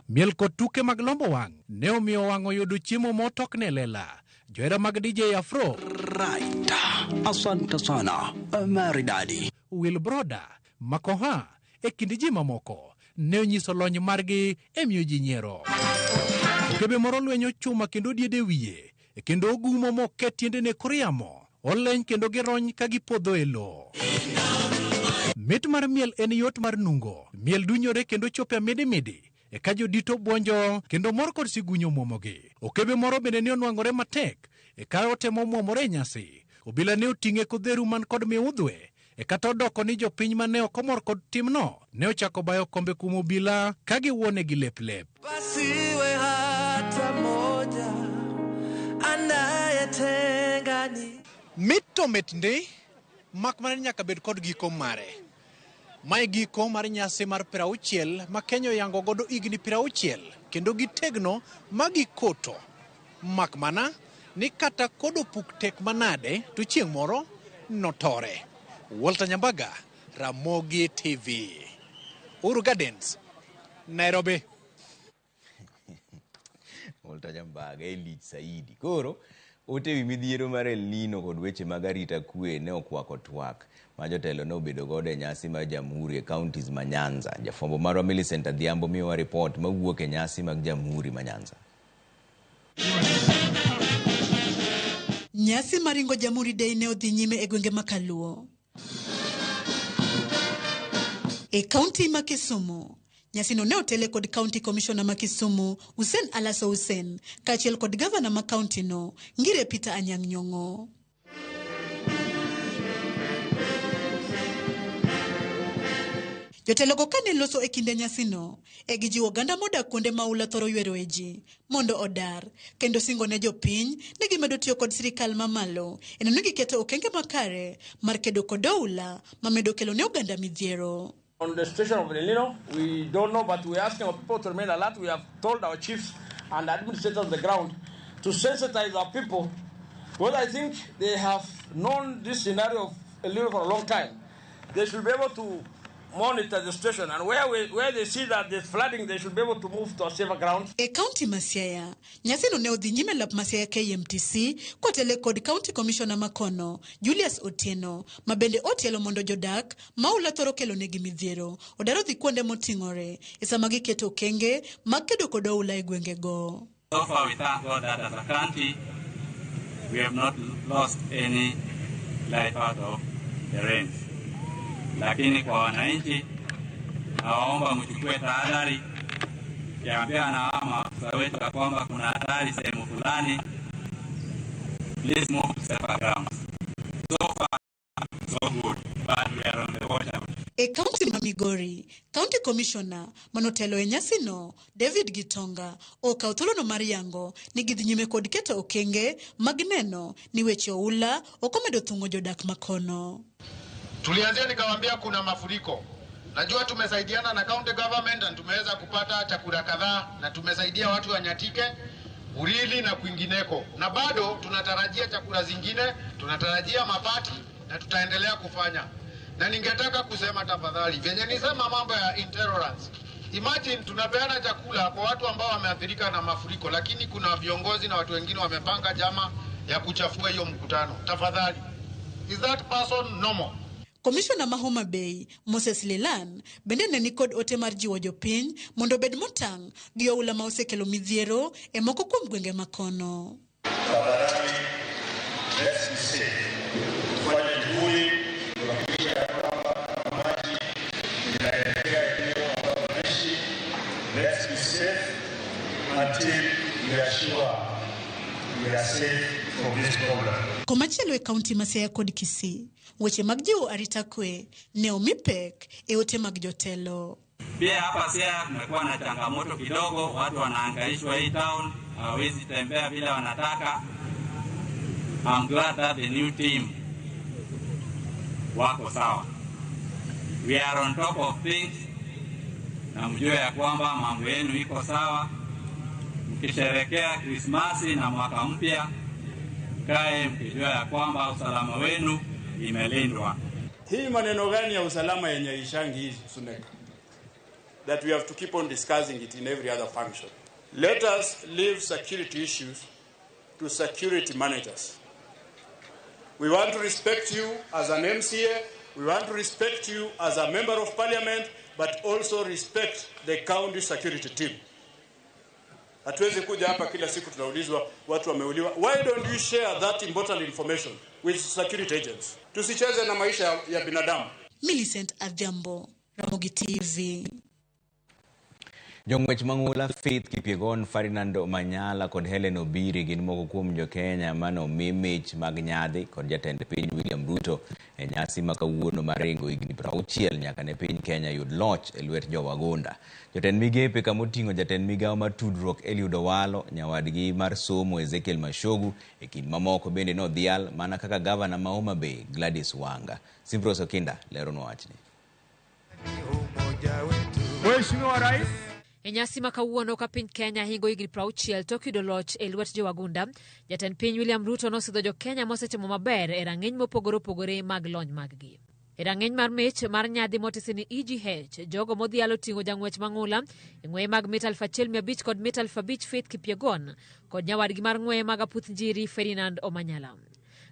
Miel kod tuke mag lombo wang' ne omiyo wang' oyudo chiemo motokne lela. Johera mag DJ Afro, Right. Asante sana. Maridadi. Will Broda, Makoha e kind ji mamoko ne onyiso lony margi e miyo ji nyiero. Okebe moro lwenyo chuma kendo diede wiye e kendo ogumo moket tiendene kor yamo. Oleny kendo girony ka gipodho e lowo. Mit mar miel en yot mar nungo. Miel dunyore kendo chopo e midimidi e ka jodito buonjo kendo mor kod sigunyo muomogi. Okebe moro bende ne onwang'ore matek e ka otemo muomore e nyasi. Obila ne oting'e kodheru man kod miudhwe e kata odoko ni jopiny mane ok omor kod timno ne ochako bayo kombe kuom obila ka giwuone gi lep lep. Pasiwe hata moja anayetengani. Mit to mit ndi, mak mana ni nyaka bed kod giko mare. Mae giko mar nyasi mar 60 ma Kenya oyango godo higni 60 kendo gitegno ma gikoto. Mak mana ni kata kodo puk tek manade to chieng' moro notore. Walter Nyambaga, Ramogi TV. Uhuru Gardens, Nairobi. Walter Nyambaga e lich saidi. Koro ote wi midhiero mar El Nino kod weche mag arita kwe ne okwako twak ma jotelo ne obedo godo e nyasi mar Jamhuri e counties ma Nyanza. Jafwambo marwa Millicent Adhiambo miyowa ripot mawuok e nyasi mag Jamhuri ma Nyanza. Nyasi mar ringo Jamhuri Day ne odhi nyime e gwenge ma Kaluo. E kaunti ma Kisumu, Nyasino ne otele kod County Commissioner ma Kisumu, Hussein Alaso Hussein, kaachiel kod gavana ma kaunti no, Ngire Peter Anyang' Nyong'o. Jotelogo kane loso e kinde nyasino, e gijiwo oganda modak kuonde ma oula thoro yweroe ji mondo odar, kendo singo ne jopiny ni gimedo tiyo kod sirikal mamalo e neno ni giketo okenge makare mar kedo kod oula mamedo kelo ne oganda midhiero. On the situation of El Nino, we don't know, but we're asking our people to remain alert. We have told our chiefs and administrators on the ground to sensitize our people. Well, I think they have known this scenario of El Nino for a long time. They should be able to monitor the situation, and where they see that there's flooding, they should be able to move to a safer ground. E kaunti ma Siaya, nyasino ne odhi nyime lap ma Siaya KMTC kotele kod County Commissioner makono Julius Otieno, ma bende otielo mondo jodak ma oula thoro kelo negi midhiero odar odhi kuonde moting'ore e sama giketo okenge mag kedo kod oula e gwengego. So far we thank God that as a country we have not lost any life out of the rains. Lakini kwa wananchi nawaomba mchukue tahadhari, kiambia na maafisa wetu ya kwamba kuna hatari sehemu fulani, please move to safer grounds. So far so good, but we are on the watch out. E kaunti ma Migori, County Commissioner manotelo e nyasino David Gitonga okawo thuolono mar yango ni gidhi nyime kod keto okenge mag neno ni weche oula ok omedo thung'o jodak makono. Tulianzia nikawaambia kuna mafuriko. Najua tumesaidiana na county government na tumeweza kupata chakula kadhaa na tumesaidia watu wa Nyatike, Urili na kwingineko. Na bado tunatarajia chakula zingine, tunatarajia mabati na tutaendelea kufanya. Na ningetaka kusema tafadhali, venye nisema mambo ya intolerance. Imagine tunapeana chakula kwa watu ambao wameathirika na mafuriko, lakini kuna viongozi na watu wengine wamepanga jama ya kuchafua hiyo mkutano. Tafadhali, is that person normal? Commissioner ma Homa Bay, Moses Lelan, bende ne nikod ote mar jiwo jopiny mondo obed motang' gi oula ma osekelo midhiero e moko kuom gwenge makono. Tafadhali, let's be safe. Tufanye juhudi kuhakikisha kwamba maji inaelekea eneo ambalo tunaishi. Let's be safe until we are sure we are safe from this problem. Komachielo e kaunti ma Siaya kod Kisii, weche mag jiwo arita kwe ne omi pek e ote mag jotelo. Pia hapa Siaya kumekuwa na changamoto kidogo, watu wanahangaishwa hii town, hawawezi tembea vile wanataka. I'm glad that the new team wako sawa. We are on top of things, na mjue ya kwamba mambo yenu iko sawa. Mkisherehekea Krismasi na mwaka mpya, kae mkijua ya kwamba usalama wenu imelindwa. Hii maneno gani ya usalama yenye ishangi hii Suneka? That we have to keep on discussing it in every other function. Let us leave security issues to security managers. We want to respect you as an MCA, we want to respect you as a member of parliament, but also respect the county security team. Hatuwezi kuja hapa kila siku tunaulizwa watu wameuliwa. Why don't you share that important information with security agents? Tusicheze na maisha ya binadamu. Millicent Adhiambo, Ramogi TV. Jong'wech mang'ula Faith Kipyegon, Ferdinand Omanyala kod Hellen Obiri gin moko kuom jo-Kenya mane omi mich mag nyadhi kod jatend piny William Ruto e nyasi ma kawuono mar ringo higni 60 nyaka ne piny Kenya yud loch e lwet jowagunda. Jotend migepe kamoting'o jatend migawo mar tudruok Eliud Owalo, nyawadgi mar somo Ezekiel Machogu e kind mamoko bende nodhial mana kaka gavana ma Homa Bay Gladys Wanga. Simprose Okinda leronwa wachni. Mheshimiwa Rais. E nyasi ma kawuono ka piny Kenya hingo higni 60 tok yudo loch e lwet jowagunda, jatend piny William Ruto nosidho jo-Kenya mosetimo maber e rang'iny mopogore opogore mag lony maggi. E rang'iny mar mich mar nyadhi motisi ni EGH, jogo modhial oting'o jang'wech mang'ula e ng'weye mag mita 1500 kod mita 5000 Faith Kipyegon kod nyawadgi mar ng'weye mag aputh njiri Ferdinand Omanyala.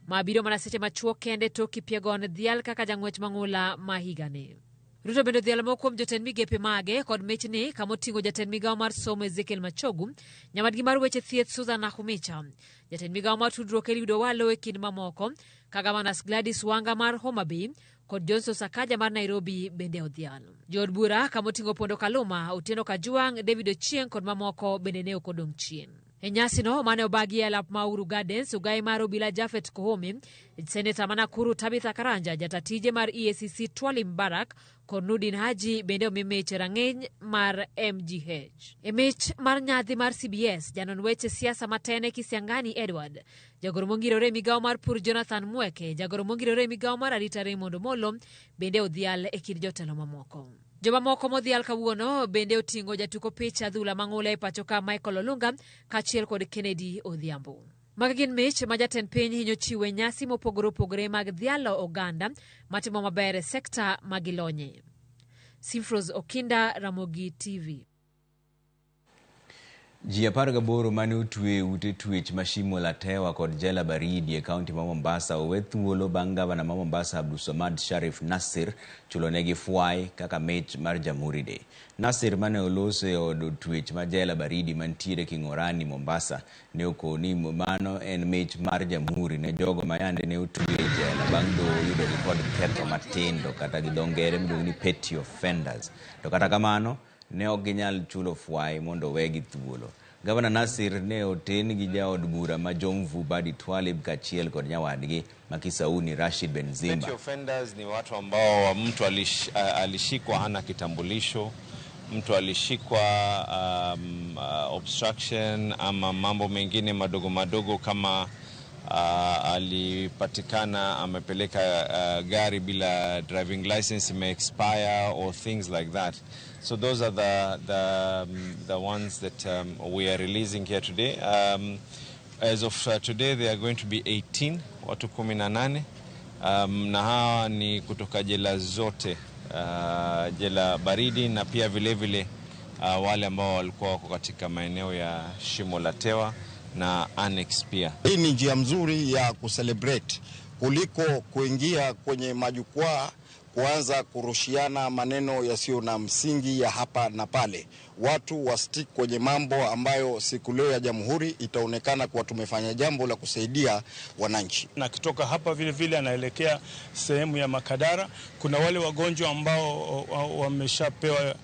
Ma biro mana seche machuok kende tok Kipyegon dhial kaka jang'wech mang'ula ma higani. Ruto bende odhialo moko kuom jotend migepe mage kod michni kamoting'o jatend migawo mar somo Ezekiel Machogu, nyawadgi mar weche thieth Susan Nakhumicha, jatend migawo mar tudruok Eliud Owalo e kind mamoko, Ka Gavanas Gladys Wanga mar Homa Bay kod Johnson Sakaja mar Nairobi bende odhial. Jood bura kamoting'o Pondo Kaluma, Otieno Kajwang', David Ochieng' kod mamoko bende ne ok odong' chien. E nyasino mane obagi e lap ma Uhuru Gardens, ogai mar obila Japhet Koome, seneta ma Nakuru Tabitha Karanja, jata tije mar EACC Twali Mbarak kod Nurdin Haji bende omi mich e rang'iny mar MGH. E mich mar nyadhi mar CBS, janon weche siasa matene Kisiangani Edward, jagoro mongirore e migawo mar pur Jonathan Mweke, jagoro mongirore e migawo mar arita Raymond Omolo bende odhial e kind jotelo mamoko. Jomamoko modhial kawuono bende oting'o jatuko pich adhula mang'ula e pacho ka Michael Olunga kaachiel kod Kennedy Odhiambo. Magi gin mich ma jatend piny hinyo chiwo e nyasi mopogore opogore mag dhialo oganda matimo maber e sekta ma gilonye. Simfros Okinda, Ramogi TV. Ji 18 mane otwe e ute twech ma Shimo la Tewa kod Jela Baridi e kaunti ma Mombasa owe thuolo bang' gavana ma Mombasa Abdulswamad Sharif Nassir chulonegi fwai kaka mich mar Jamhuri Day. Nassir mane oloso e od twech ma Jela Baridi mantiere King'orani, Mombasa ne okoni mano en mich mar Jamhuri ne jogo ma yande ne otwe e jela bang' doho yudogi kod ketho matindo kata gi dho ngere miluongo ni petty offenders. To kata kamano ne ok ginyal chulo fwai mondo owegi thuolo. Gavana Nassir ne oten gi jaod bura ma Jomvu Badi Twalib kaachiel kod nyawadgi ma Kisauni Rashid Benzimba. Petty offenders ni watu ambao mtu alishikwa hana kitambulisho, mtu alishikwa obstruction ama mambo mengine madogo madogo kama alipatikana amepeleka gari bila driving license ime expire or things like that. So those are the ones that we are releasing here today. As of today they are going to be 18, watu 18, na hawa ni kutoka jela zote, jela baridi na pia vile vile wale ambao walikuwa wako katika maeneo ya Shimo la Tewa na annex pia. Hii ni njia mzuri ya kucelebrate kuliko kuingia kwenye majukwaa kuanza kurushiana maneno yasiyo na msingi ya hapa na pale. Watu wastick kwenye mambo ambayo siku leo ya Jamhuri itaonekana kuwa tumefanya jambo la kusaidia wananchi. Na kutoka hapa vile vile anaelekea sehemu ya Makadara. Kuna wale wagonjwa ambao wameshapewa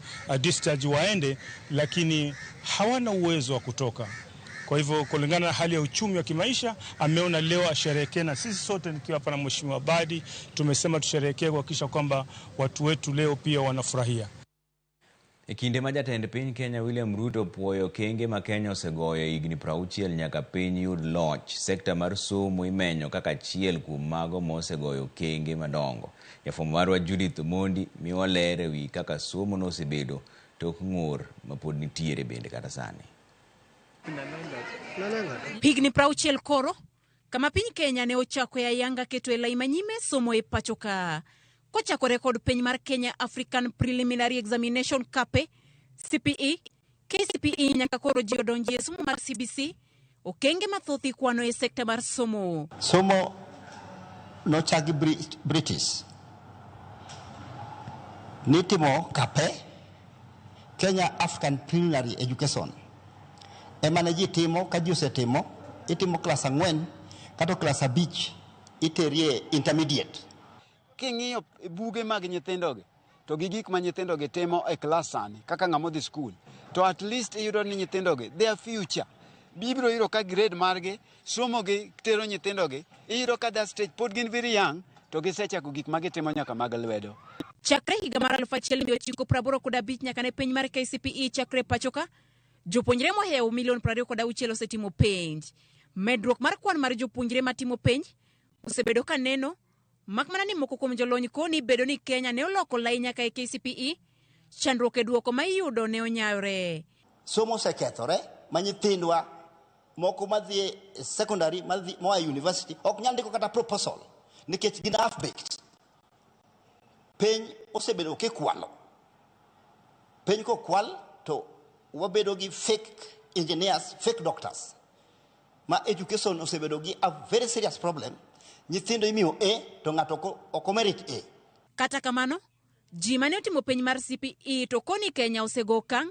discharge waende, lakini hawana uwezo wa kutoka. Kwa hivyo kulingana na hali ya uchumi wa kimaisha, ameona leo asherehekee na sisi sote. Nikiwa hapa na Mheshimiwa Badi tumesema tusherehekee kuhakikisha kwamba watu wetu leo pia wanafurahia. E kinde ma jatend piny Kenya William Ruto puoyo okenge ma Kenya osegoyo e higni 60 nyaka piny yud loch, sekta mar somo imenyo kaka achiel kuom mago mosegoyo okenge madongo. Jafwambo marwa Judith Omondi miwa ler ewi kaka somo nosebedo tok ng'ur mapod nitiere bende kata sani. Higni 60 koro kama piny Kenya ne ochako e ayanga keto e lai manyime somo e pacho ka. Kochakore kod piny mar Kenya African Preliminary Examination KAPE, CPE, KCPE nyaka koro ji odonji e somo mar CBC, okenge mathoth ikwano e sekta mar somo. Somo nochaki British. Nitimo KAPE, Kenya African Preliminary Education. Ema ne ji timo ka ji osetimo, itimo klas 4 kata klas 5 iterie intermediate. King'iyo buge mag nyithindogi to gi gik ma nyithindogi timo e klas sani kaka ng'ama odhi skul, to at least iyudo ni nyithindogi their future bibiro yudo ka grade margi somo gi tero nyithindogi, iyudo ka that stage pod gin very young to gisechako gik ma gitimo nyaka mag lwedo. Chakre higa mar 1985 nyaka ne piny mar KCPE chakre pacho ka, jopuonjre mohewo milion 26 osetimo penj. Medruok mar kwan mar jopuonjre matimo penj osebedo ka neno, mak mana ni moko kuom jolony koni bedo ni Kenya ne oloko lai nyaka e KCPE, chandruok e duoko ma iyudo ne onyayore. Somo osekethore ma nyithindwa moko madhi e secondary madhi moa university ok nyal ndiko kata proposal nikech gin half baked. Piny osebedo kikwalo. Piny kokwal to wabedo gi fake engineers, fake doctors. Ma education osebedo gi a very serious problem. Nyithindo imiyo A to ng'ato ok omerit A. Kata kamano, ji mane otimo penj mar CPE to koni Kenya osego okang'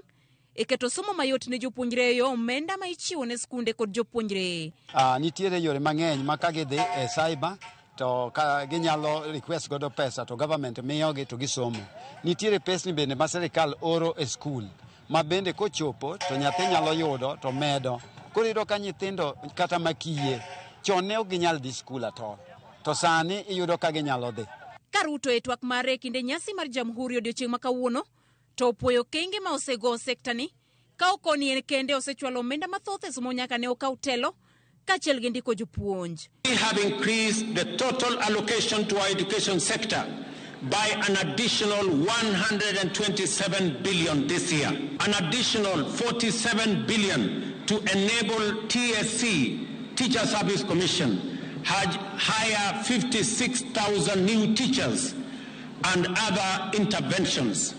e keto somo mayot ne jopuonjre e yo omenda ma ichiwo ne skunde kod jopuonjre. Nitiere yore mang'eny ma ka gidhi e cyber To ka ginyalo request godo pesa to government miyogi to gisomo. Nitiere pesni bende ma sirikal oro e skul ma bende kochopo to nyathi nyalo yudo to medo. Koro iyudo ka nyithindo kata makiye chon ne ok ginyal dhi skul at all. To sani iyudo ka ginyalo dhi. Ka Ruto e twak mare e kinde nyasi mar Jamhuri odiochieng' ma kawuono to opuoyo okenge ma osego sekta ni ka okoni en kende osechwalo omenda mathoth e somo nyaka ne okaw telo kaachiel gi ndiko jopuonj. We have increased the total allocation to our education sector by an additional 127 billion this year, an additional 47 billion to enable TSC, Teacher Service Commission, hire 56,000 new teachers and other interventions.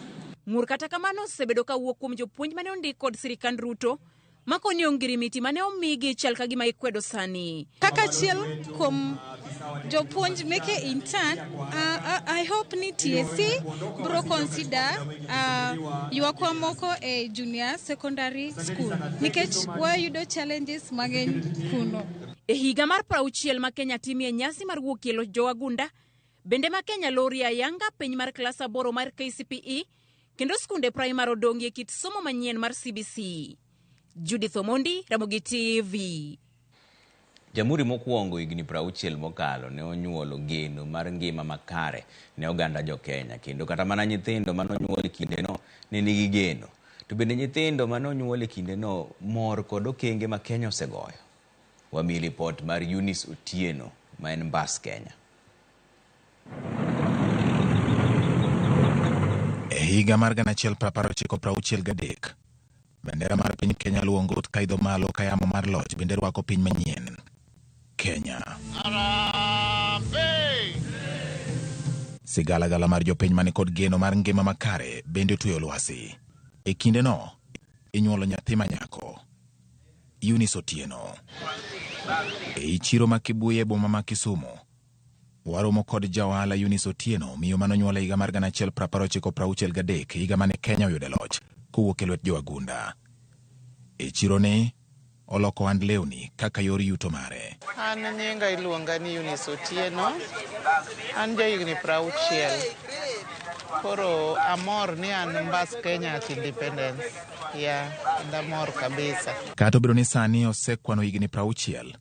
Ng'ur kata kamano osebedo ka wuok kuom jopuonj mane ondik kod sirikand Ruto makoni ongirimiti mane omigi chal ka gima ikwedo sani. Kaka achiel kuom jopuonj meke intern, I hope ni TSC bro consider ywakwa moko e junior secondary school nikech wayudo challenges mang'eny kuno. E higa mar 60 ma Kenya timie nyasi mar wuok e loch jowagunda, bende ma Kenya lorie ayanga piny mar klas 8 mar KCPE kendo skunde primary odong'ie kit somo manyien mar CBC. Judith Omondi, Ramogi TV. Jamhuri mokwongo higni 60 mokalo ne onyuolo geno mar ngima makare ne oganda jo Kenya kendo kata mana nyithindo mane onyuol e kindeno ne nigi geno. To bende nyithindo mane onyuol e kindeno mor kod okenge ma Kenya osegoyo. Wamiyi ripot mar Eunice Otieno ma en mbas Kenya. E higa mar 1963, bendera mar piny Kenya luwo ngot kaidho malo ka yamo mar loch bende rwako piny manyien. Kenya. Sigalagala mar jopiny mane kod geno mar ngima makare bende otweyo lwasi. E kindeno, inyuolo nyathi ma nyako, Eunice Otieno. Ei chiro ma Kibuye e boma ma Kisumu, waromo kod ja ohala Eunice Otieno, miyo mane onyuol e higa mar 1963, higa mane Kenya oyude loch kowuok e lwet jowagunda. E chironi, oloko ohand lewni kaka yor yuto mare. An nyinga iluonga ni Eunice Otieno, an jahigni 60. Koro amor ni an mbas Kenya at independence. Yeah, kendo amor kabisa. Kata obedo ni sani osekwano higni 60,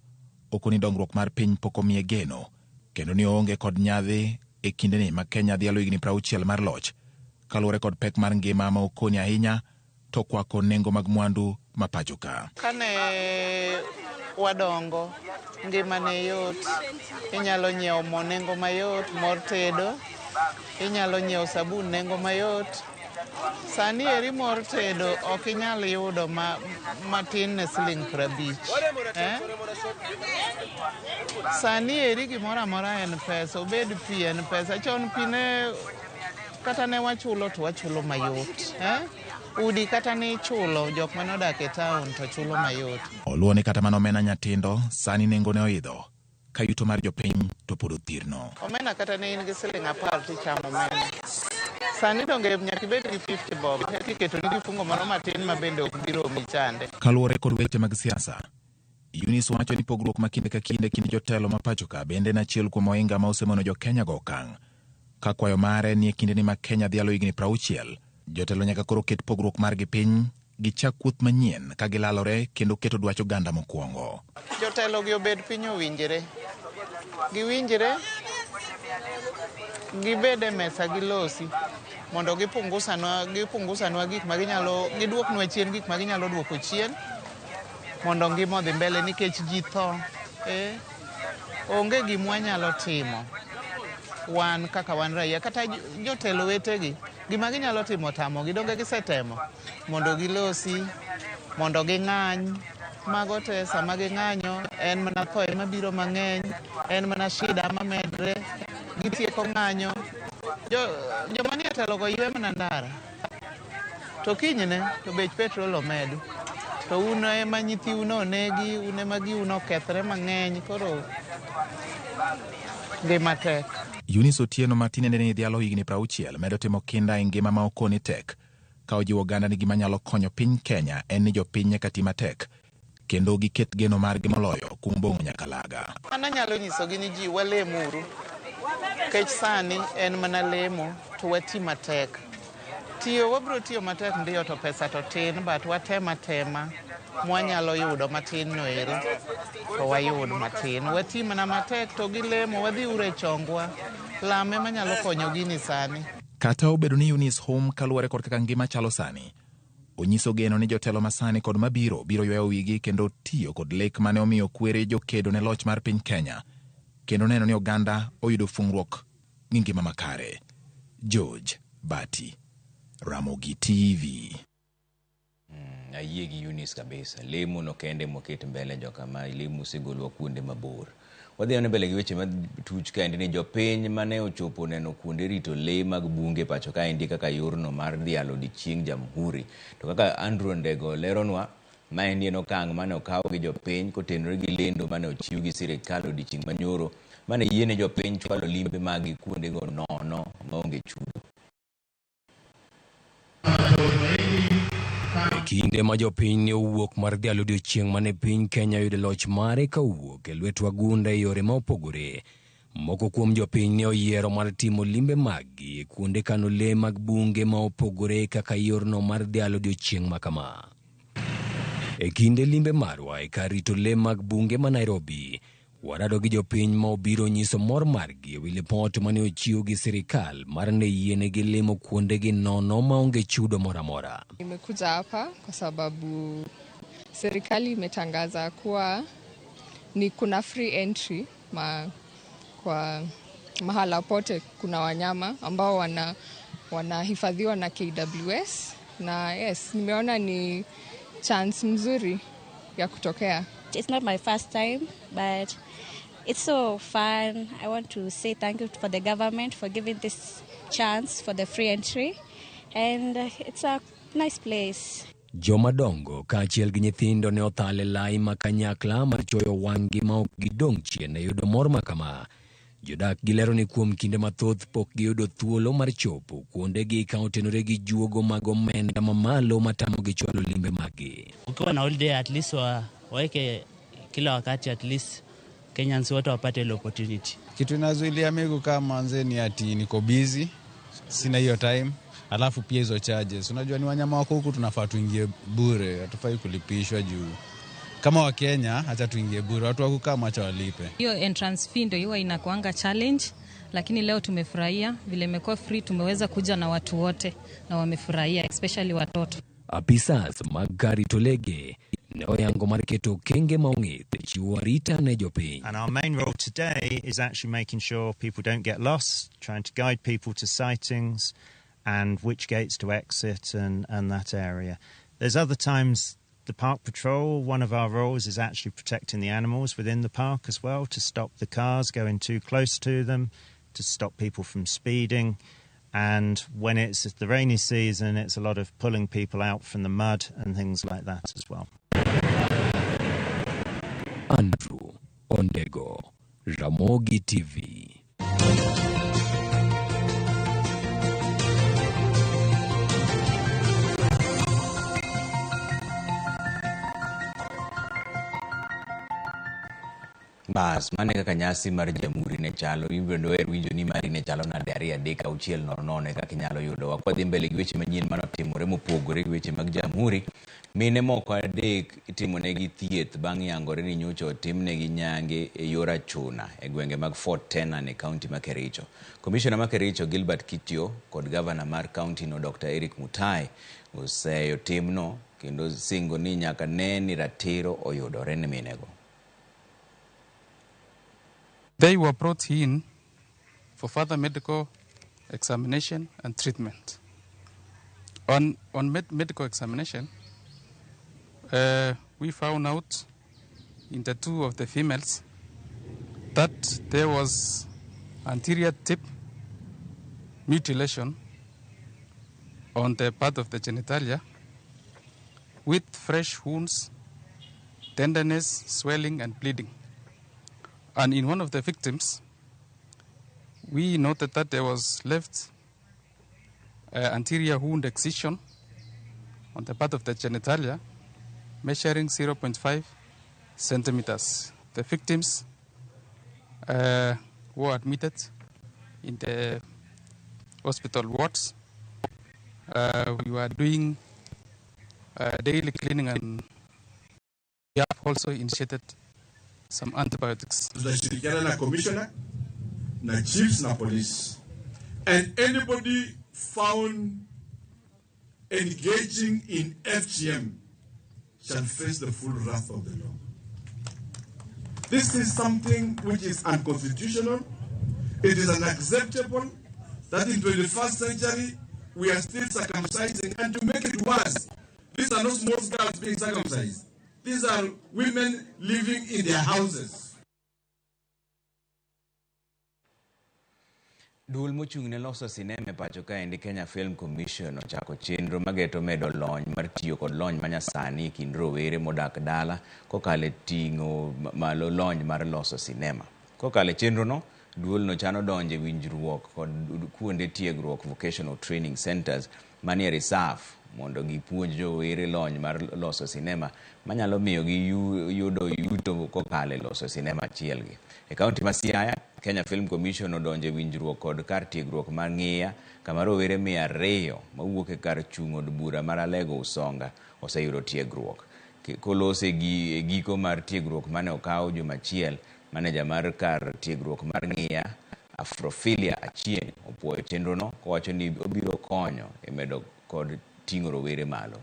okoni dongruok mar piny pok omiye geno, kendo ni oonge kod nyadhi e kindeni ma Kenya dhialo higni 60 mar loch, kaluwore kod pek mar ngima ma okoni ahinya to kwako nengo mag mwandu ma pacho ka. Kane wadongo, ngima ne yot, inyalo nyiewo mo nengo mayot, mor tedo, inyalo nyiewo sabun nengo mayot. Sani eri mor tedo ok inyal yudo matin ne siling 50. Sani eri gimoro amora en pesa, obed pi en pesa. Chon pi ne kata ne wachulo to wachulo mayot. Udi kata ne ichulo, jok mane odak e town to chulo mayot. Oluwo ni kata mana omena nyatindo sani nengo ne oidho, ka yuto mar jopiny to pod othirno. Omena kata ne in gi siling 10 tichamo omena. Sani donge nyaka ibed gi 50 bob, eka iketoni kifungo moro matin ma bende ok bi romi chande. Kaluwore kod weche mag siasa, Eunice wacho ni pogruok ma kinde ka kinde kind jotelo ma pacho ka bende en achiel kuom ohinga ma osemono jo Kenya go okang'. Ka kwayo mare ni e kindeni ma Kenya dhialo higni 60, jotelo nyaka koro ket pogruok margi piny, gichak wuoth manyien ka gilalore kendo keto dwach oganda mokwongo. Jotelo gi obed piny owinjre. Giwinjre, gibed e mesa gilosi mondo gipungusanwa gik ma ginyalo, giduoknwa chien gik ma ginyalo duoko chien mondo ngima odhi mbele nikech ji tho. Onge gima wanyalo timo wan kaka wan raia kata jotelo wetegi gima ginyalo timo tamogi, donge gisetemo mondo gilosi, mondo ging'any. Mago te sama ging'anyo en mana tho ema biro mang'eny, en mana shida mamedre, gitieko ng'anyo. Joma nie telo go ywe mana ndara. To kinyne to bech petrol omed. To un ema nyithiu nonegi, un ema giu nokethre mang'eny, koro ngima tek. Eunice Otieno ma tinende ni dhialo higni 60 medo timo kinda e ngima ma okoni tek, ka ojiwo oganda ni gima nyalo konyo piny Kenya en ni jopiny nyaka ti matek kendo giket geno margi moloyo kuom Obong'o Nyakalaga. An anyalo nyisogi ni ji walemuru, nikech sani en mana lemo to wati matek. Tiyo wabiro tiyo matek ndiyo to pesa to tin, but watem atema mwanyalo yudo matin no ero to wayud matin. Wati mana matek to gi lemo, wadhi uru e chongwa, lame manyalo konyo gini sani. Kata obedo ni Eunice hum kaluwore kod kaka ngima chalo sani, onyiso geno ni jotelo masani kod mabiro biro ywayo wigi kendo tiyo kod lek mane omiyo kwere jokedo ne loch mar piny Kenya kendo neno ni oganda oyudo fungruok gi ngima makare. George Bati, Ramogi TV. Ayie gi Eunice kabisa. Lemo no kende moket mbele jokama lemo osegolwa kuonde mabor. Wadhi ane mbele gi weche matuch kaendi ni jopiny mane ochopo neno kuonde rito lee mag bunge pacho kaendi kaka yorno mar dhialo odiochieng' Jamhuri. To kaka Andrew Ndego leronwa, maendi en okang' mane okaw gi jopiny kotenore gi lendo mane ochiw gi sirikal odiochieng' manyoro mane yiene jopiny chwalo limbe mag kuondego nono maonge chudo. E kinde ma jopiny ne owuok mar dhialo odiochieng' mane piny Kenya oyudo loch mare ka owuok e lwet wagunda e yore ma opogore, moko kuom jopiny ne oyiero mar timo limbe maggi e kuonde kano lee mag bunge ma opogore kaka yorno mar dhialo odiochieng' ma kama. E kinde limbe marwa e kar rito lee mag bunge ma Nairobi, warado gi jopiny ma obiro nyiso mor margi e wi lipot mane ochiw gi sirikal mar ne yienegi limo kuondegi nono maonge chudo moro amora. Nimekuja hapa kwa sababu serikali imetangaza kuwa ni kuna free entry kwa mahala pote kuna wanyama ambao wanahifadhiwa na KWS, na yes, nimeona ni chance mzuri ya kutokea. It's not my first time, but it's so fun. I want to say thank you for the government for giving this chance for the free entry, and it's a nice place. Jomadongo kaachiel gi nyithindo ne othal e lai ma kanyakla mar chwoyo wang'gi ma ok gidong' chien e yudo mor ma kama. Jodak gilero ni kuom kinde mathoth pok giyudo thuolo mar chopo kuondegi ka otenore gi juogo mag omenda mamalo matamogi chwalo limbe maggi. Ukiwa na holiday at least waweke kila wakati, at least Kenyans wote wapate ile opportunity. Kitu inazuilia mimi kukaa manze ni ati niko busy, sina hiyo time, alafu pia hizo charges. Unajua ni wanyama wako huku tunafaa tuingie bure, hatufai kulipishwa juu. Kama wa Kenya acha tuingie bure, watu wa kukaa acha walipe. Hiyo entrance fee ndio huwa inakuanga challenge, lakini leo tumefurahia vile imekuwa free, tumeweza kuja na watu wote na wamefurahia, especially watoto. Apisas mag kar rito lege ne oyango mar keto okenge ma ong'ith e chiwo arita ne jopiny. And our main role today is actually making sure people don't get lost, trying to guide people to sightings and which gates to exit and that area. There's other times the park patrol, one of our roles is actually protecting the animals within the park as well, to stop the cars going too close to them, to stop people from speeding. And when it's the rainy season, it's a lot of pulling people out from the mud and things like that as well. Andrew Ondego, Ramogi TV. Bas, mane kaka nyasi mar Jamhuri ne chalo, in bende oher winjo ni mari ne chalo nade 2 3 6 0 0 kaka inyalo yudo. Wakwadhi mbele gi weche manyien manotimore mopogore gi weche mag Jamhuri. Mine moko 3 itimonegi thieth bang' yangore ni nyocha otimnegi nyange e yor achuna e gwenge mag Fort Tenan e kaunti ma Kericho. Komishona ma Kericho Gilbert Kityo kod gavana mar kaunti no Dr. Eric Mutai oseyo timno kendo singo ni nyaka ne ni ratiro oyudore ne minego. They were brought in for further medical examination and treatment. On medical examination, we found out in the 2 of the females that there was anterior tip mutilation on the part of the genitalia with fresh wounds, tenderness, swelling, and bleeding. And in one of the victims, we noted that there was left anterior wound excision on the part of the genitalia, measuring 0.5 centimeters. The victims were admitted in the hospital wards. We were doing daily cleaning and we have also initiated some antibiotics. Tutashirikiana na commissioner na chiefs na police and anybody found engaging in FGM shall face the full wrath of the law. This is something which is unconstitutional. It is unacceptable that in 21st century we are still circumcising, and to make it worse, these are not small girls being circumcised. These are women living in their houses. Duol mochung' ne loso sinema e pacho kaendi Kenya Film Commission ochako chenro mageto medo lony mar tiyo kod lony manyasani e kind rowere modak dala kokalo e ting'o malo lony mar loso sinema. Kokalo e chenrono, duolno chano donjo e winjruok kod kuonde tiegruok vocational training centers manie risaf mondo gipuonj rowere lony mar loso sinema manyalo miyo giyudo yuto kokalo e loso sinema achielgi. E kaunti ma Siaya, Kenya Film Commission odonjo e winjruok kod kar tiegruok mar Ng'iya kama rowere 200 mawuok e kar chung' od bura mar Alego Usonga oseyudo tiegruok. Kolose e giko mar tiegruok mane okaw juma achiel, maneja mar kar tiegruok mar Ng'iya, Afrophilia Achieng', opuoyo chenrono kowacho ni obiro konyo e medo kod ting'o rowere malo.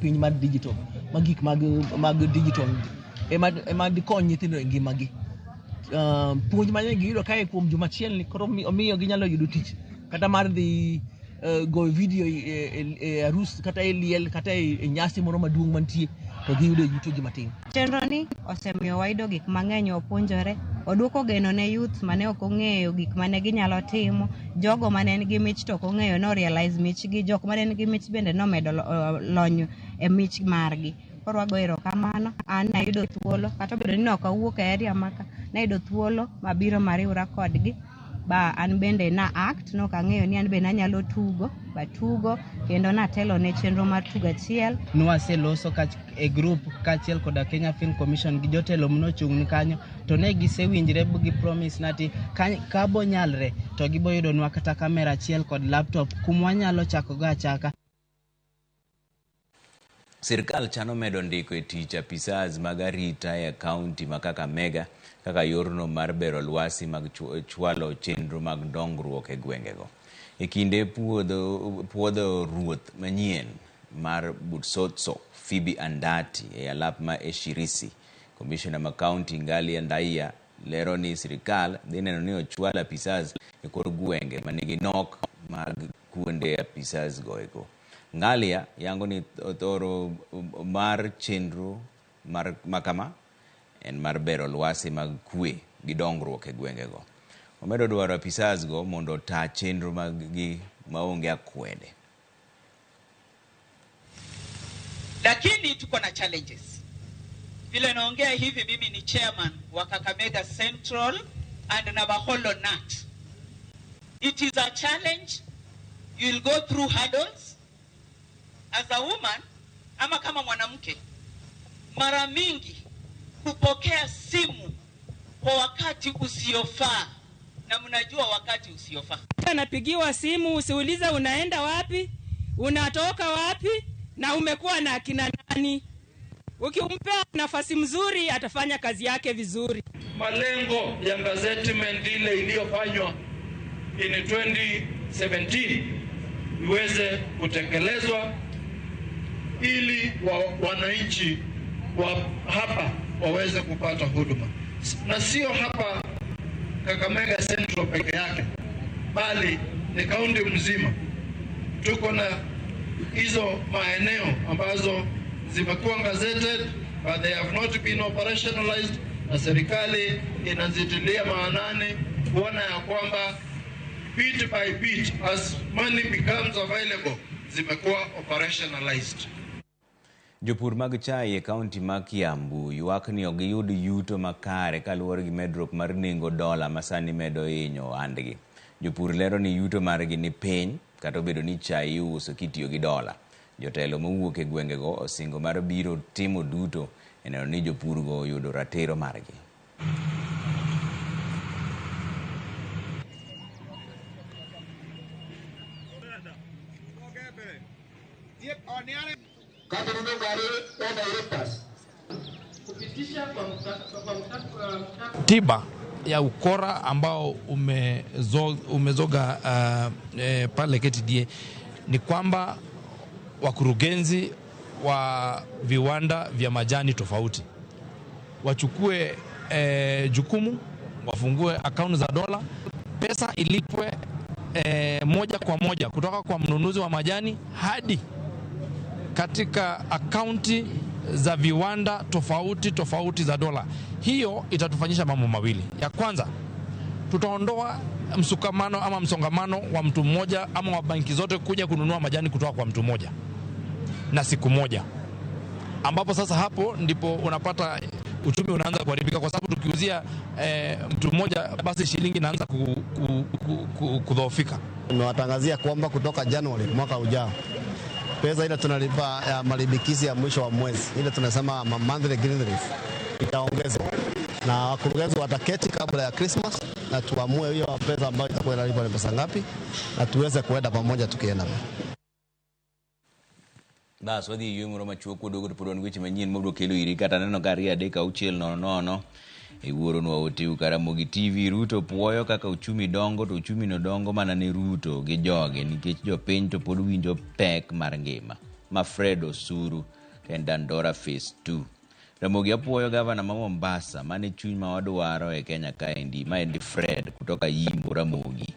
Piny mar digital, ma gik mag digital ema dikony nyithindo e ngimagi. Puonj mane giyudo kae kuom juma achiel ni koro omiyo ginyalo yudo tich kata mar dhi goyo video e arus kata e liel kata e nyasi moro maduong' mantie to giyudo yuto gi matin. Chenro ni osemiyo wayudo gik mang'eny, wapuonjore, oduoko geno ne youth mane ok ong'eyo gik mane ginyalo timo, jogo mane nigi mich to ok ong'eyo no realize michgi, jok mane nigi mich bende nomedo lony e mich margi. Koro wago erokamano, an nayudo thuolo kata obedo ni ok awuok e area maka, nayudo thuolo mabiro mariwra kodgi ba an bende na act, nok ang'eyo ni an bende anyalo tugo, batugo kendo natelo ne chenro mar tugo achiel. Nwaseloso e group kaachiel koda Kenya Film Commission gi jotelo manochung' kanyo to ne gisewinjre gi promise nati ka bonyalre to giboyudonwa kata kamera achiel kod laptop kumwanyalo chakogo achaka. Sirkal chano medo ndiko e tich apisas mag arita e kaunti ma Kakamega kaka yorno mar bero lwasi mag chwalo chenro mag dongruok e gwengego. E kinde puodho ruoth manyien mar Butsotso, Phoebe Andati e alap ma Eshirisi, komishona ma kaunti Ngali Ndaiya lero ni sirkal dhi neno ni ochwal apisas e kor gwenge manigi nok mag kuonde apisas goeko. Ngalia yango ni thoro mar chenro mar makama en mar bero lwasi mag kwe gi dongruok e gwengego. Omedo dwaro apisas go mondo ota chenro mag gi maonge akwede. Lakini tuko na challenges. Vile naongea hivi, mimi ni chairman wa Kakamega Central and Navakholo NAT. It is a challenge. You will go through hurdles. As a woman, ama kama mwanamke, mara mingi kupokea simu kwa wakati usiofaa, na mnajua wakati usiofaa. Anapigiwa simu, usiulize unaenda wapi, unatoka wapi, na umekuwa na akina nani. Ukimpea nafasi mzuri, atafanya kazi yake vizuri. Malengo ya gazettement ile iliyofanywa in 2017 iweze kutekelezwa ili wananchi wa hapa waweze kupata huduma. Na sio hapa Kakamega Central peke yake, bali ni kaunti mzima. Tuko na hizo maeneo ambazo zimekuwa gazetted but they have not been operationalized, na serikali inazitilia maanani kuona ya kwamba bit by bit as money becomes available zimekuwa operationalized. Jopur mag chai e kaunti ma Kiambu ywak ni ok giyud yuto makare kaluwore gi medruok mar nengo dola ma sani medo hinyo ohandgi. Jopur lero ni yuto margi ni piny kata obedo ni chai iuso kitiyo gi dola. Jotelo mowuok e gwengego osingo mar biro timo duto e neno ni jopurgo oyudo ratiro margi. Tiba ya ukora ambao umezoga pale KTDA ni kwamba wakurugenzi wa viwanda vya majani tofauti wachukue jukumu, wafungue akaunti za dola, pesa ilipwe moja kwa moja kutoka kwa mnunuzi wa majani hadi katika akaunti za viwanda tofauti tofauti za dola. Hiyo itatufanyisha mambo mawili. Ya kwanza, tutaondoa msukamano ama msongamano wa mtu mmoja ama wa banki zote kuja kununua majani kutoka kwa mtu mmoja na siku moja, ambapo sasa hapo ndipo unapata uchumi unaanza kuharibika, kwa sababu tukiuzia mtu mmoja basi shilingi inaanza kudhoofika. Tunawatangazia kwamba kutoka Januari mwaka ujao pesa ile tunalipa ya malimbikizi ya mwisho wa mwezi, ile tunasema monthly green leaf, itaongezwa, na wakurugenzi wataketi kabla ya Christmas na tuamue hiyo pesa ambayo itakuwa inalipwa ni pesa ngapi, na tuweze kuenda pamoja tukienda. Bas wadhi e yweyo moro machuok waduogo to pod wan weche manyien mabiro kelo iri kata neno ka 2 3 6 0 0 iwuoronwa otiu Karamogi TV. Ruto puoyo kaka uchumi dongo to uchumi no dongo mana ne Ruto gi joge nikech jopiny to pod winjo pek mar ngima. Mafred Osuru en Dandora Phase 2. Ramogi apuoyo gavana ma Mombasa mane chuny ma wadwaro e Kenya kaendi, maendi Fred kutoka Yimbo Ramogi.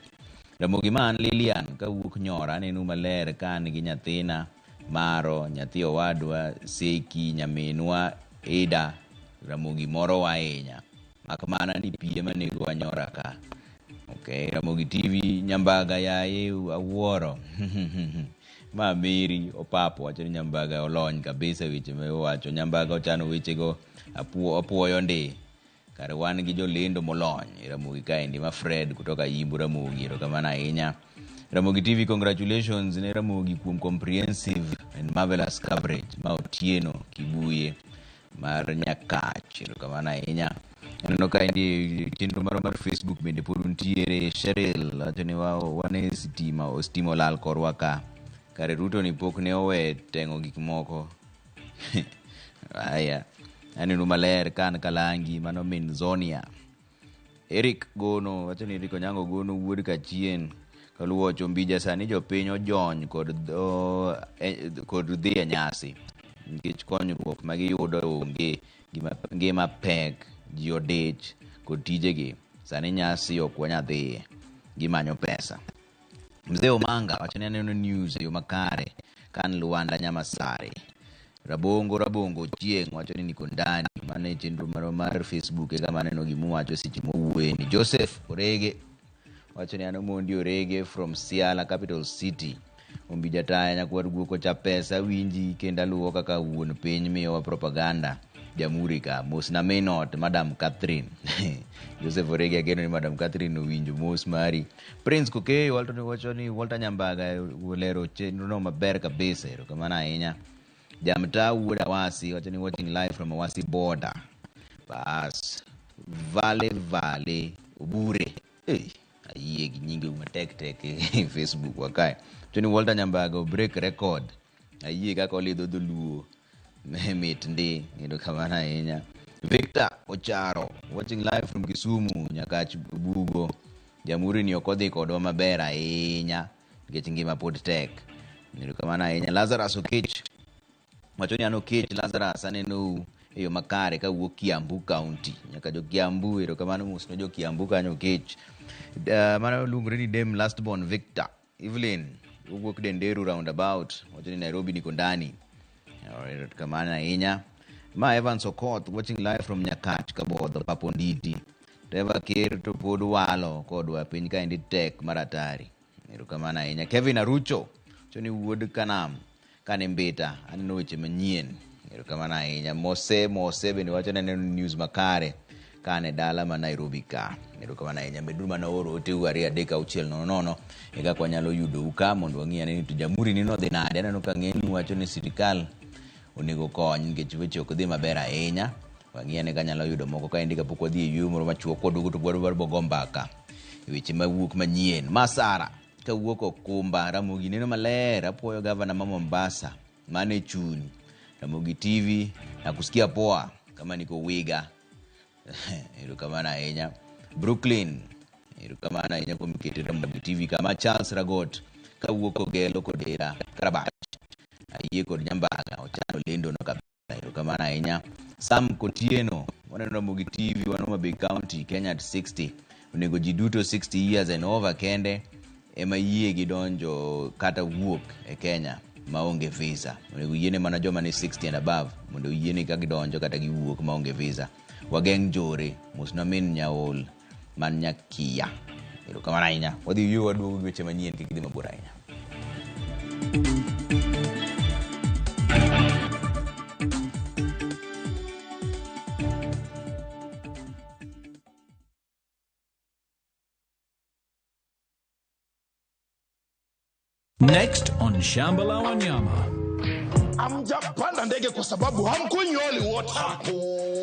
Ramogi ma an Lilian kawuok Nyora aneno maler ka an gi nyathina Maro, nyathi owadwa Seki, nyaminwa Ida. Ramogi morowa ahinya mak mana ni pi ema nego Nyora ka. Okay, Ramogi TV Nyambaga yaye awuoro. Ma Mary Opapo wacho ni Nyambaga olony kabisa weche ma owacho. Nyambaga ochano wechego apuoyo ndi. Kare wan gi jolendo molony e Ramogi kaendi ma Fred kutoka Yimbo Ramogi. Erokamano ahinya. Ramogi TV, congratulations ne Ramogi kuom comprehensive and marvelous coverage ma Otieno Kibuye mar Nyakach. Erokamano ahinya. Aneno ka endi chenro marwa mar Facebook bende pod nitiere. Cheryl wacho ni wan e stima olal korwa ka. Kare Ruto ni pok ne owe teng'o gik moko. Aya, aneno maler ka an Kalangi, mano min Zonia. Eric Gono wacho ni Eric Onyango Gono wuod Kachien kaluwo Chombija sani jopiny ojony kod dhi e nyasi nikech konyruok ma giyudo onge, ngima pek, ji odich kod tijegi. Sani nyasi ok wanyal dhiye, gimanyo pesa. Mzee Omanga wacho ni aneno news e yo makare ka an Luanda Nyamasare. Rabongo Chieng' wacho ni niko ndani, mano e chenro marwa mar Facebook e kama aneno gimuwacho seche mowuoye ni. Joseph Orege wacho ni an Omondi Orege from Siala Capital City. Ombija taya nyakwar guok ocha pesa winji kendo aluwo kaka wuon piny miyowa propaganda Jamhuri ka. Mos na min ot Madam Catherine. Joseph Orege ageno ni Madam Catherine owinjo mos mari. Prince Kokeyo Walter wacho ni Walter Nyambaga olero chenro maber kabisa, erokamano ahinya. Jamta wuod Awasi wacho ni watching live from Awasi border. Bas Vale Obure. Hey, ayie gi nyinge matek tek e Facebook wa kae. Wacho ni Walter Nyambaga break record. Ayie kaka olidho dholuo. Mit ndi, erokamano ahinya. Victor Ocharo watching live from Kisumu Nyakach Bugo. Jamhuri ni ok odhi kodwa maber ahinya nikech ngima pod tek. Erokamano ahinya. Lazarus Okech wacho ni an Okech Lazarus aneno e yo makare kawuok Kiambu County. Nyaka jo Kiambu, erokamano mos ne jo Kiambu kanyo Okech. Mano luongore ni Dame Lastborn Victor Evelyn owuok Denderu roundabout wacho ni Nairobi niko ndani. Erokamano ahinya. Ma Evans Okoth watching live from Nyakach Kabodho Paponditi. Trevor Ker to pod walo kodwa piny kaendi tek mar atari. Erokamano ahinya. Kevin Arucho wacho ni wuod Kanam kane Mbita aneno weche manyien. Erokamano ahinya. Mose bende wacho ni aneno news makare Ka an e dala ma Nairobi ka. Erokamano ahinya. Meduru mana oro oteu 2 3 6 0 0 e kaka wanyalo yudou ka mondo wang'i ane ni to jamhuri ni nodhi nade. Aneno ka ng'eny wacho ni sirikal onego kony nikech weche ok dhi maber ahinya. Wang'i ane ka nyalo yudo moko kaendi kapok wadhi e yueyo moro machuok kwaduogo to wadwaro go mbaka e weche mawuok manyien. Masara kawuok Okumba, Ramogi neno maler. Apuoyo gavana ma Mombasa mane chuny. Ramogi TV nakusikia poa kama niko Wiga. Erokamano ahinya. Brooklyn, erokamano ahinya kuom kete Ramogi TV kama. Charles Ragot kawuok Ogelo Kodera Karabach. Ayie kod Nyambaga ochano lendo no kabisa. Erokamano ahinya. Sam Kotieno, waneno Ramogi TV wan Homa Bay County, Kenya at 60. Onego ji duto 60 years and over kende ema yie gi donjo kata wuok e Kenya maonge visa. Onego yiene mana joma ni 60 and above mondo oyiene ka gidonjo kata giwuok maonge visa. Wageng' njore, mosna min Nyaol man Nyakia. Erokamano ahinya. Wadhi yueyo waduogo gi weche manyien kik idhi mabor ahinya. Next on Shamba la Wanyama. Hamjapanda ndege kwa sababu hamkunywi holy water.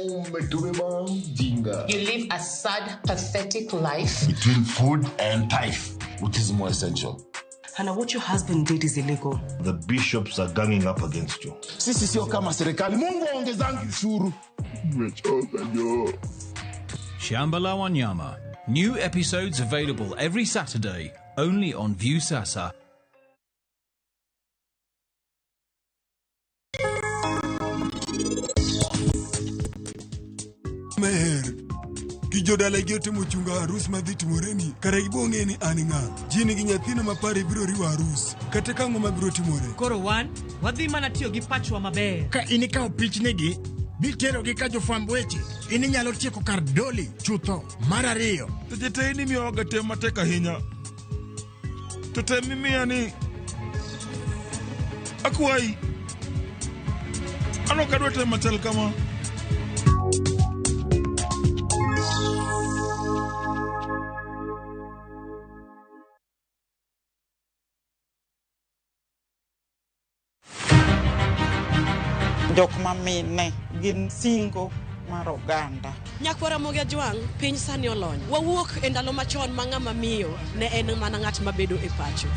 Umetubeba mjinga. You live a sad, pathetic life. Between food and tithe, which is more essential? Hannah, what your husband did is illegal. The bishops are ganging up against you. Sisi sio kama serikali. Mungu aongezangi ushuru. Nimechoka jo. Shamba la Wanyama. New episodes available every Saturday, only on Viusasa. Meher gi jodalagi otemo chungo arus madhi timoreni kara gibo ng'e ni an ng'a ji nigi nyathino mapare biro riwo arus kata ka ang'o mabiro timore. Koro wan wadhi mana tiyo gi pachwa maber. Ka in ikawo pichnigi miterogi ka jofwamb weche, in inyalo tieko kar doli chutho. Mar ariyo, Seche te in imiyowaga tem matek ahinya. To tem mimiya ni akwayi. An ok adwa tem machal kama. Jok mamine gin singo mar oganda. Nyakwar Ramogi Ajwang', piny sani olony. Wawuok e ndalo machon ma ng'ama miyo ne en mana ng'at mabedo e pacho.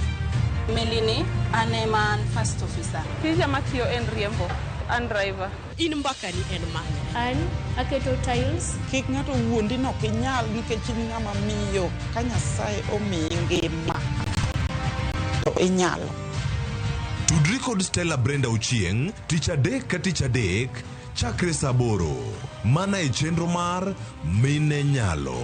Melini, an ema an first officer. Tija matiyo en riembo, an driver. In mbakani en mane? An aketo tiles. Kik ng'ato wuondi ni ok inyal nikech in ng'ama miyo. Ka Nyasaye omiyi ngima, to inyalo. Tudri kod Stella Brenda Ochieng' tich adek ka tich adek chakre saa 8 mana e chenro mar Mine Nyalo.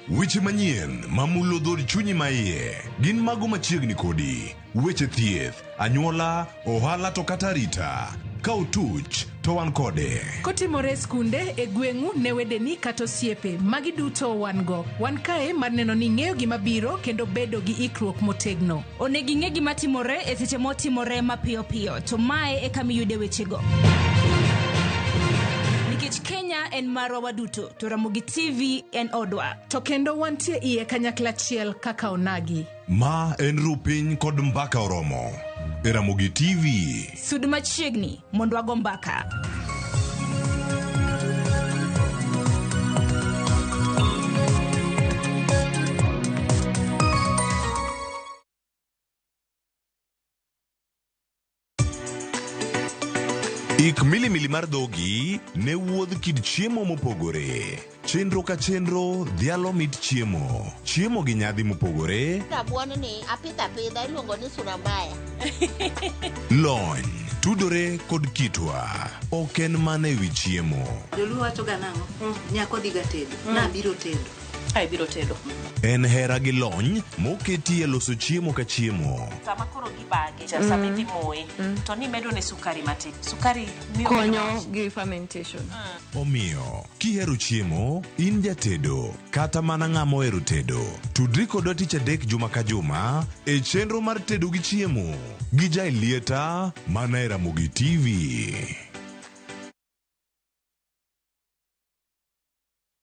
Weche manyien mamulo dhood chunyi maiye gin mago machiegni kodi. Weche thieth, anyuola, ohala to kata arita. Ka otuch to wan kode. Kotimore e skunde, e gweng'u, ne wedeni kata osiepe, magi duto wan go. Wan kae mar neno ni ing'eyo gima biro kendo bedo gi ikruok motegno. Onego ing'e gima timore e seche motimore mapiyo piyo, to mae e kama iyude wechego. Nikech Kenya en marwa waduto, to Ramogi TV en odwa. To kendo wantie iye kanyakla achiel kaka onagi. Ma en Rupiny kod Mbaka Oromo e Ramogi TV. Sud machiegni mondo wago mbaka. Ik milimili mar dhogi ne wuodh kit chiemo mopogore. Chenro ka chenro dhialo mit chiemo. Chiemo gi nyadhi mopogore. Rabuon ni apidho apidha iluongo ni sura mbaya. Lony tudore kod kitwa. Ok en mana ewi chiemo. Joluo wacho ga nang'o? Nyako dhi ga tedo. Nabiro tedo. Kae biro tedo. En hera gi lony moketi e loso chiemo ka chiemo. Sama koro gibage, sama idhi moye, to nimedo ne sukari matin. Sukari miyo konyo gi fermentation. Omiyo, kihero chiemo, in jatedo, kata mana ng'ama ohero tedo, tudri kodwa tich adek juma ka juma e chenro mar tedo gi chiemo gi Jaelieta mana e Ramogi TV.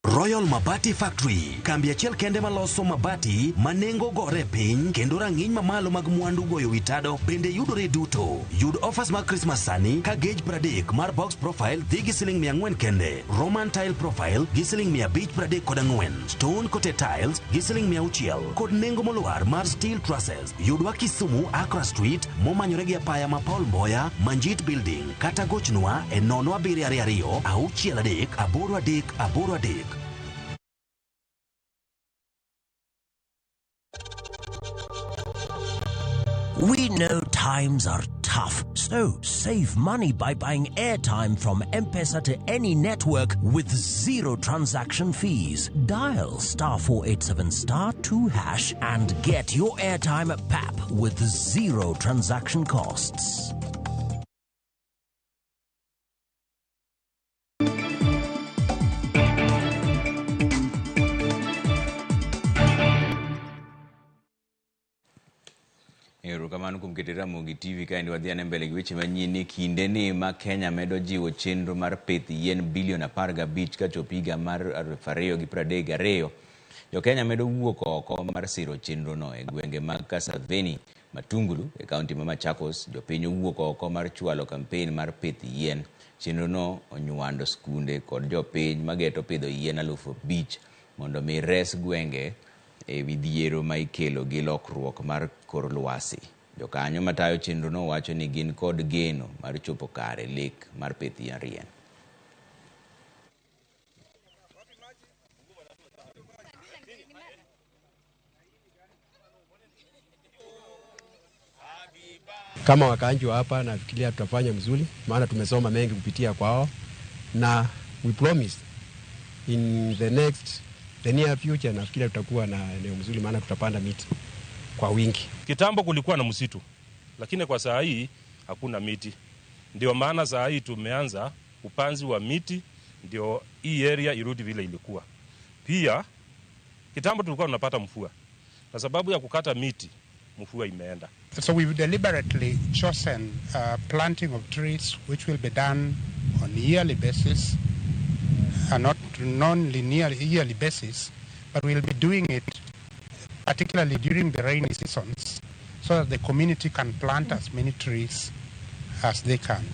Royal Mabati Factory, kambi achiel kende maloso mabati ma nengo gore piny kendo rang'iny mamalo mag mwandu goyo wi tado bende yudore duto. Yud offers mag Christmas sani ka gauge 30 mar box profile dhi gi siling 400 kende, Roman tile profile gi siling 534, stone coated tiles gi siling 600 kod nengo molwar mar steel trusses. Yudwa Kisumu, Accra Street, momanyore gi apaya ma Paul Mboya, Manjit Building, kata gochnwa e 0722 63 83 83. We know times are tough, so save money by buying airtime from M-Pesa to any network with zero transaction fees. Dial *487 *2# and get your airtime at PAP with zero transaction costs. Erokamano kuom keto Ramogi TV kaendi wadhi ane mbele gi weche manyien ni kinde ni ma Kenya medo jiwo chenro mar pith yien bilion 15 kachopo higa mar 2032. Jo-Kenya medo wuok oko mar siro chenrono e gwenge mag Kasaveni, Matungulu e kaunti ma Machakos. Jopiny owuok oko mar chwalo kampen mar pith yien. Chenrono onywando skunde kod jopiny mageto pidho yien 5,000 mondo mi res gwenge e midhiero ma ikelo gi lokruok mar kor lwasi. Jokanyo matayo chenrono wacho ni gin kod geno mar chopo kare lek mar pith yien. Kama wakaaji wa hapa nafikiria tutafanya mzuri, maana tumesoma mengi kupitia kwao, na we promise in the near future nafikiria tutakuwa na eneo mzuri, maana tutapanda miti kwa wingi. Kitambo kulikuwa na msitu, lakini kwa saa hii hakuna miti. Ndio maana saa hii tumeanza upanzi wa miti, ndio hii area irudi vile ilikuwa. Pia kitambo tulikuwa tunapata mvua, na sababu ya kukata miti mvua imeenda. So we've deliberately chosen planting of trees which will be done on a yearly basis, and not non-linear yearly basis, but we'll be doing it particularly during the rainy seasons so that the community can plant as many trees as they can.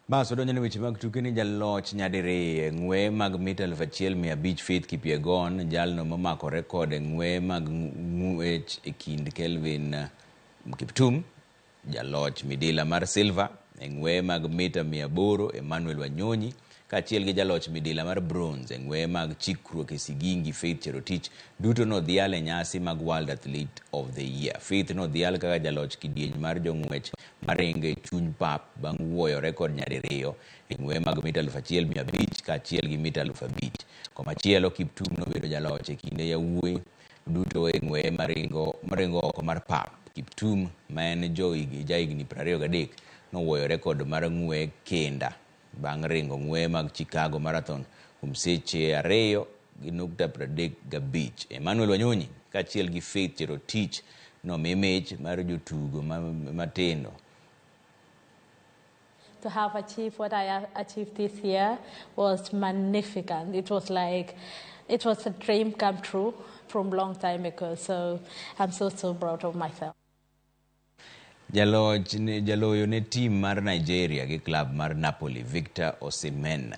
Bas odonjo ne weche mag tuke ni jaloch nyadiriyo e ng'we mag mita 1500 Faith Kipyegon, jalno momako rekod e ng'we mag ng'wech e kind Kelvin Kiptum, jaloch midila mar silver e ng'we mag mita 800 Emmanuel Wanyonyi, kaachiel gi jaloch midila mar bronze e ng'we mag chikruok e sigingi Faith Cherotich, duto nodhial e nyasi mag World Athlete of the Year. Faith nodhial kaka jaloch kidieny mar jong'wech maringo e chuny pap bang' wuoyo rekod nyadiriyo e ng'we mag mita 1500 kaachiel gi mita 5000. Komachielo, Kiptum nobedo jaloch e kinde yawuoyi duto e ng'we maringo oko mar pap. Kiptum, ma en jahigni 23, nowuoyo rekod mar ng'we kenda bang' ringo ng'we mag Chicago Marathon kuom seche 2.35. Emmanuel Wanyonyi kaachiel gi Faith Cherotich nomi mich mar jotugo matindo. To have achieved what I achieved this year was magnificent. It was like, it was a dream come true from long time ago. So I'm so proud of myself. Jaloyo ne tim mar Nigeria gi klab mar Napoli, Victor Osimhen,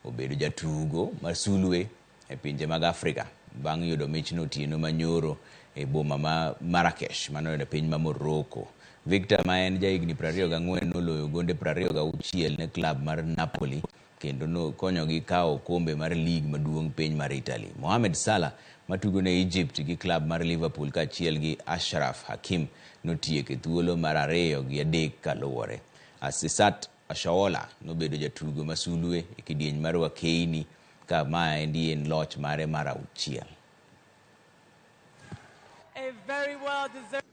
obedo jatugo mar sulwe e pinje mag Afrika bang' yudo michno otieno manyoro e boma ma Marrakesh mano e piny ma Morocco. Victor, ma en jahigni 24, noloyo gonde 26 ne klab mar Napoli kendo nokonyogi kawo okombe mar lig maduong' piny mar Italy. Mohamed Salah matugo ne Egypt gi klab mar Liverpool kaachiel gi Achraf Hakim notieko e thuolo mar 2 gi 3 kaluwore. Asisat Oshoala nobedo jatugo ma sulwe e kidieny mar Wakeini ka maendi en loch mare mar 6.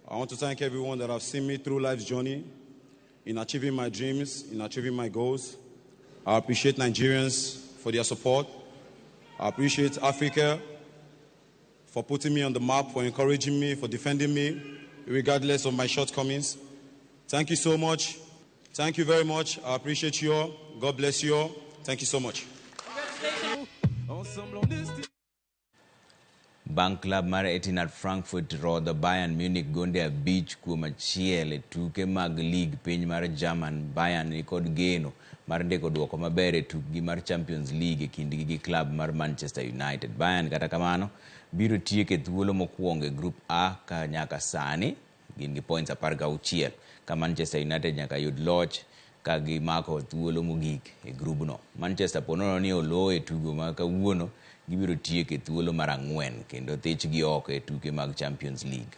I want to thank everyone that have seen me through life's journey in achieving my dreams, in achieving my goals. I appreciate Nigerians for their support. I appreciate Africa for putting me on the map, for encouraging me, for defending me, regardless of my shortcomings. Thank you so much. Thank you very much. I appreciate you all. God bless you all. Thank you so much. Bang' klab mar Eintracht Frankfurt rodho Bayern Munich gonde 5-1 e tuke mag lig piny mar German. Bayern nikod geno mar ndiko duoko maber e tukgi mar Champions League e kindgi gi klab mar Manchester United. Bayern kata kamano biro tieko e thuolo mokwongo e Group A ka nyaka sani gin gi points 16 ka Manchester United nyaka yud loch ka gimako thuolo mogik e grubno. Manchester po nono ni olo e tugo ma kawuono gibiro tieko e thuolo mar 4 kendo thichgi oko e tuke mag Champions League.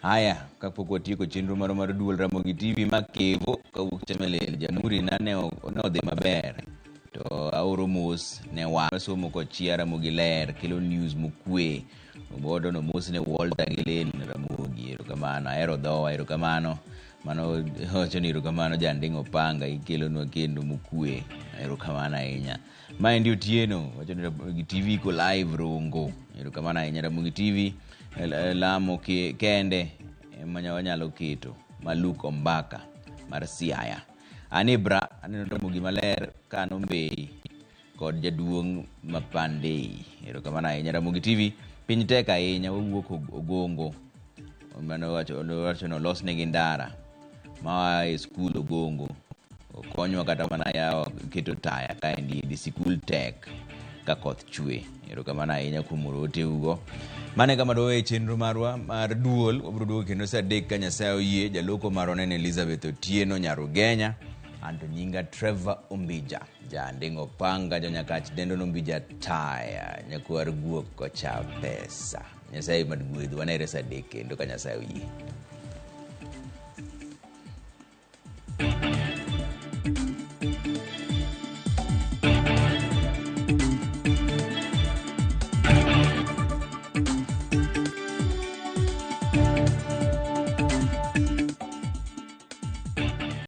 Haya, kapok watieko chenro marwa mar duol Ramogi TV makevo kawuok Chemelil, Jamhuri na ne odhi maber to aoro mos ne wasomo kochia Ramogi ler kelo news mokwe obodo no mos ne Walter gi Len Ramogi, erokamano. Ahero dhowa, erokamano. Mano wacho ni erokamano Janding' Opanga, ikelonwa kendo mokwe, erokamano ahinya. Maendi Otieno wacho ni Ramogi TV ko live Rongo, erokamano ahinya. Ramogi TV lamo kende ema wanyalo keto Maluk Ombaka mar Siaya. Anibra aneno Ramogi maler kano Mbei kod jaduong' Mapandei, erokamano ahinya. Ramogi TV piny tek ahinya, wawuok Ogongo, mano wacho ni olosnegi ndara ma e skul Ogongo, okonywa kata mana yawo keto taya kaendi di sikul tek ka koth chwe. Erokamano ahinya kuom oro oteugo. Mano e kama dwawe chenro marwa mar duol. Wabiro duogo kendo saa 3 ka Nyasaye oyie. Jaloko marwa ne en Elizabeth Otieno Nyarugenya, anto nyinga Trevor Ombija, Janding' Opanga, Jonyakach dendo Ombija taya, nyakwar guok kocha pesa. Nyasaye mad gwedhu. Wanere saa 3 kendo ka Nyasaye oyie.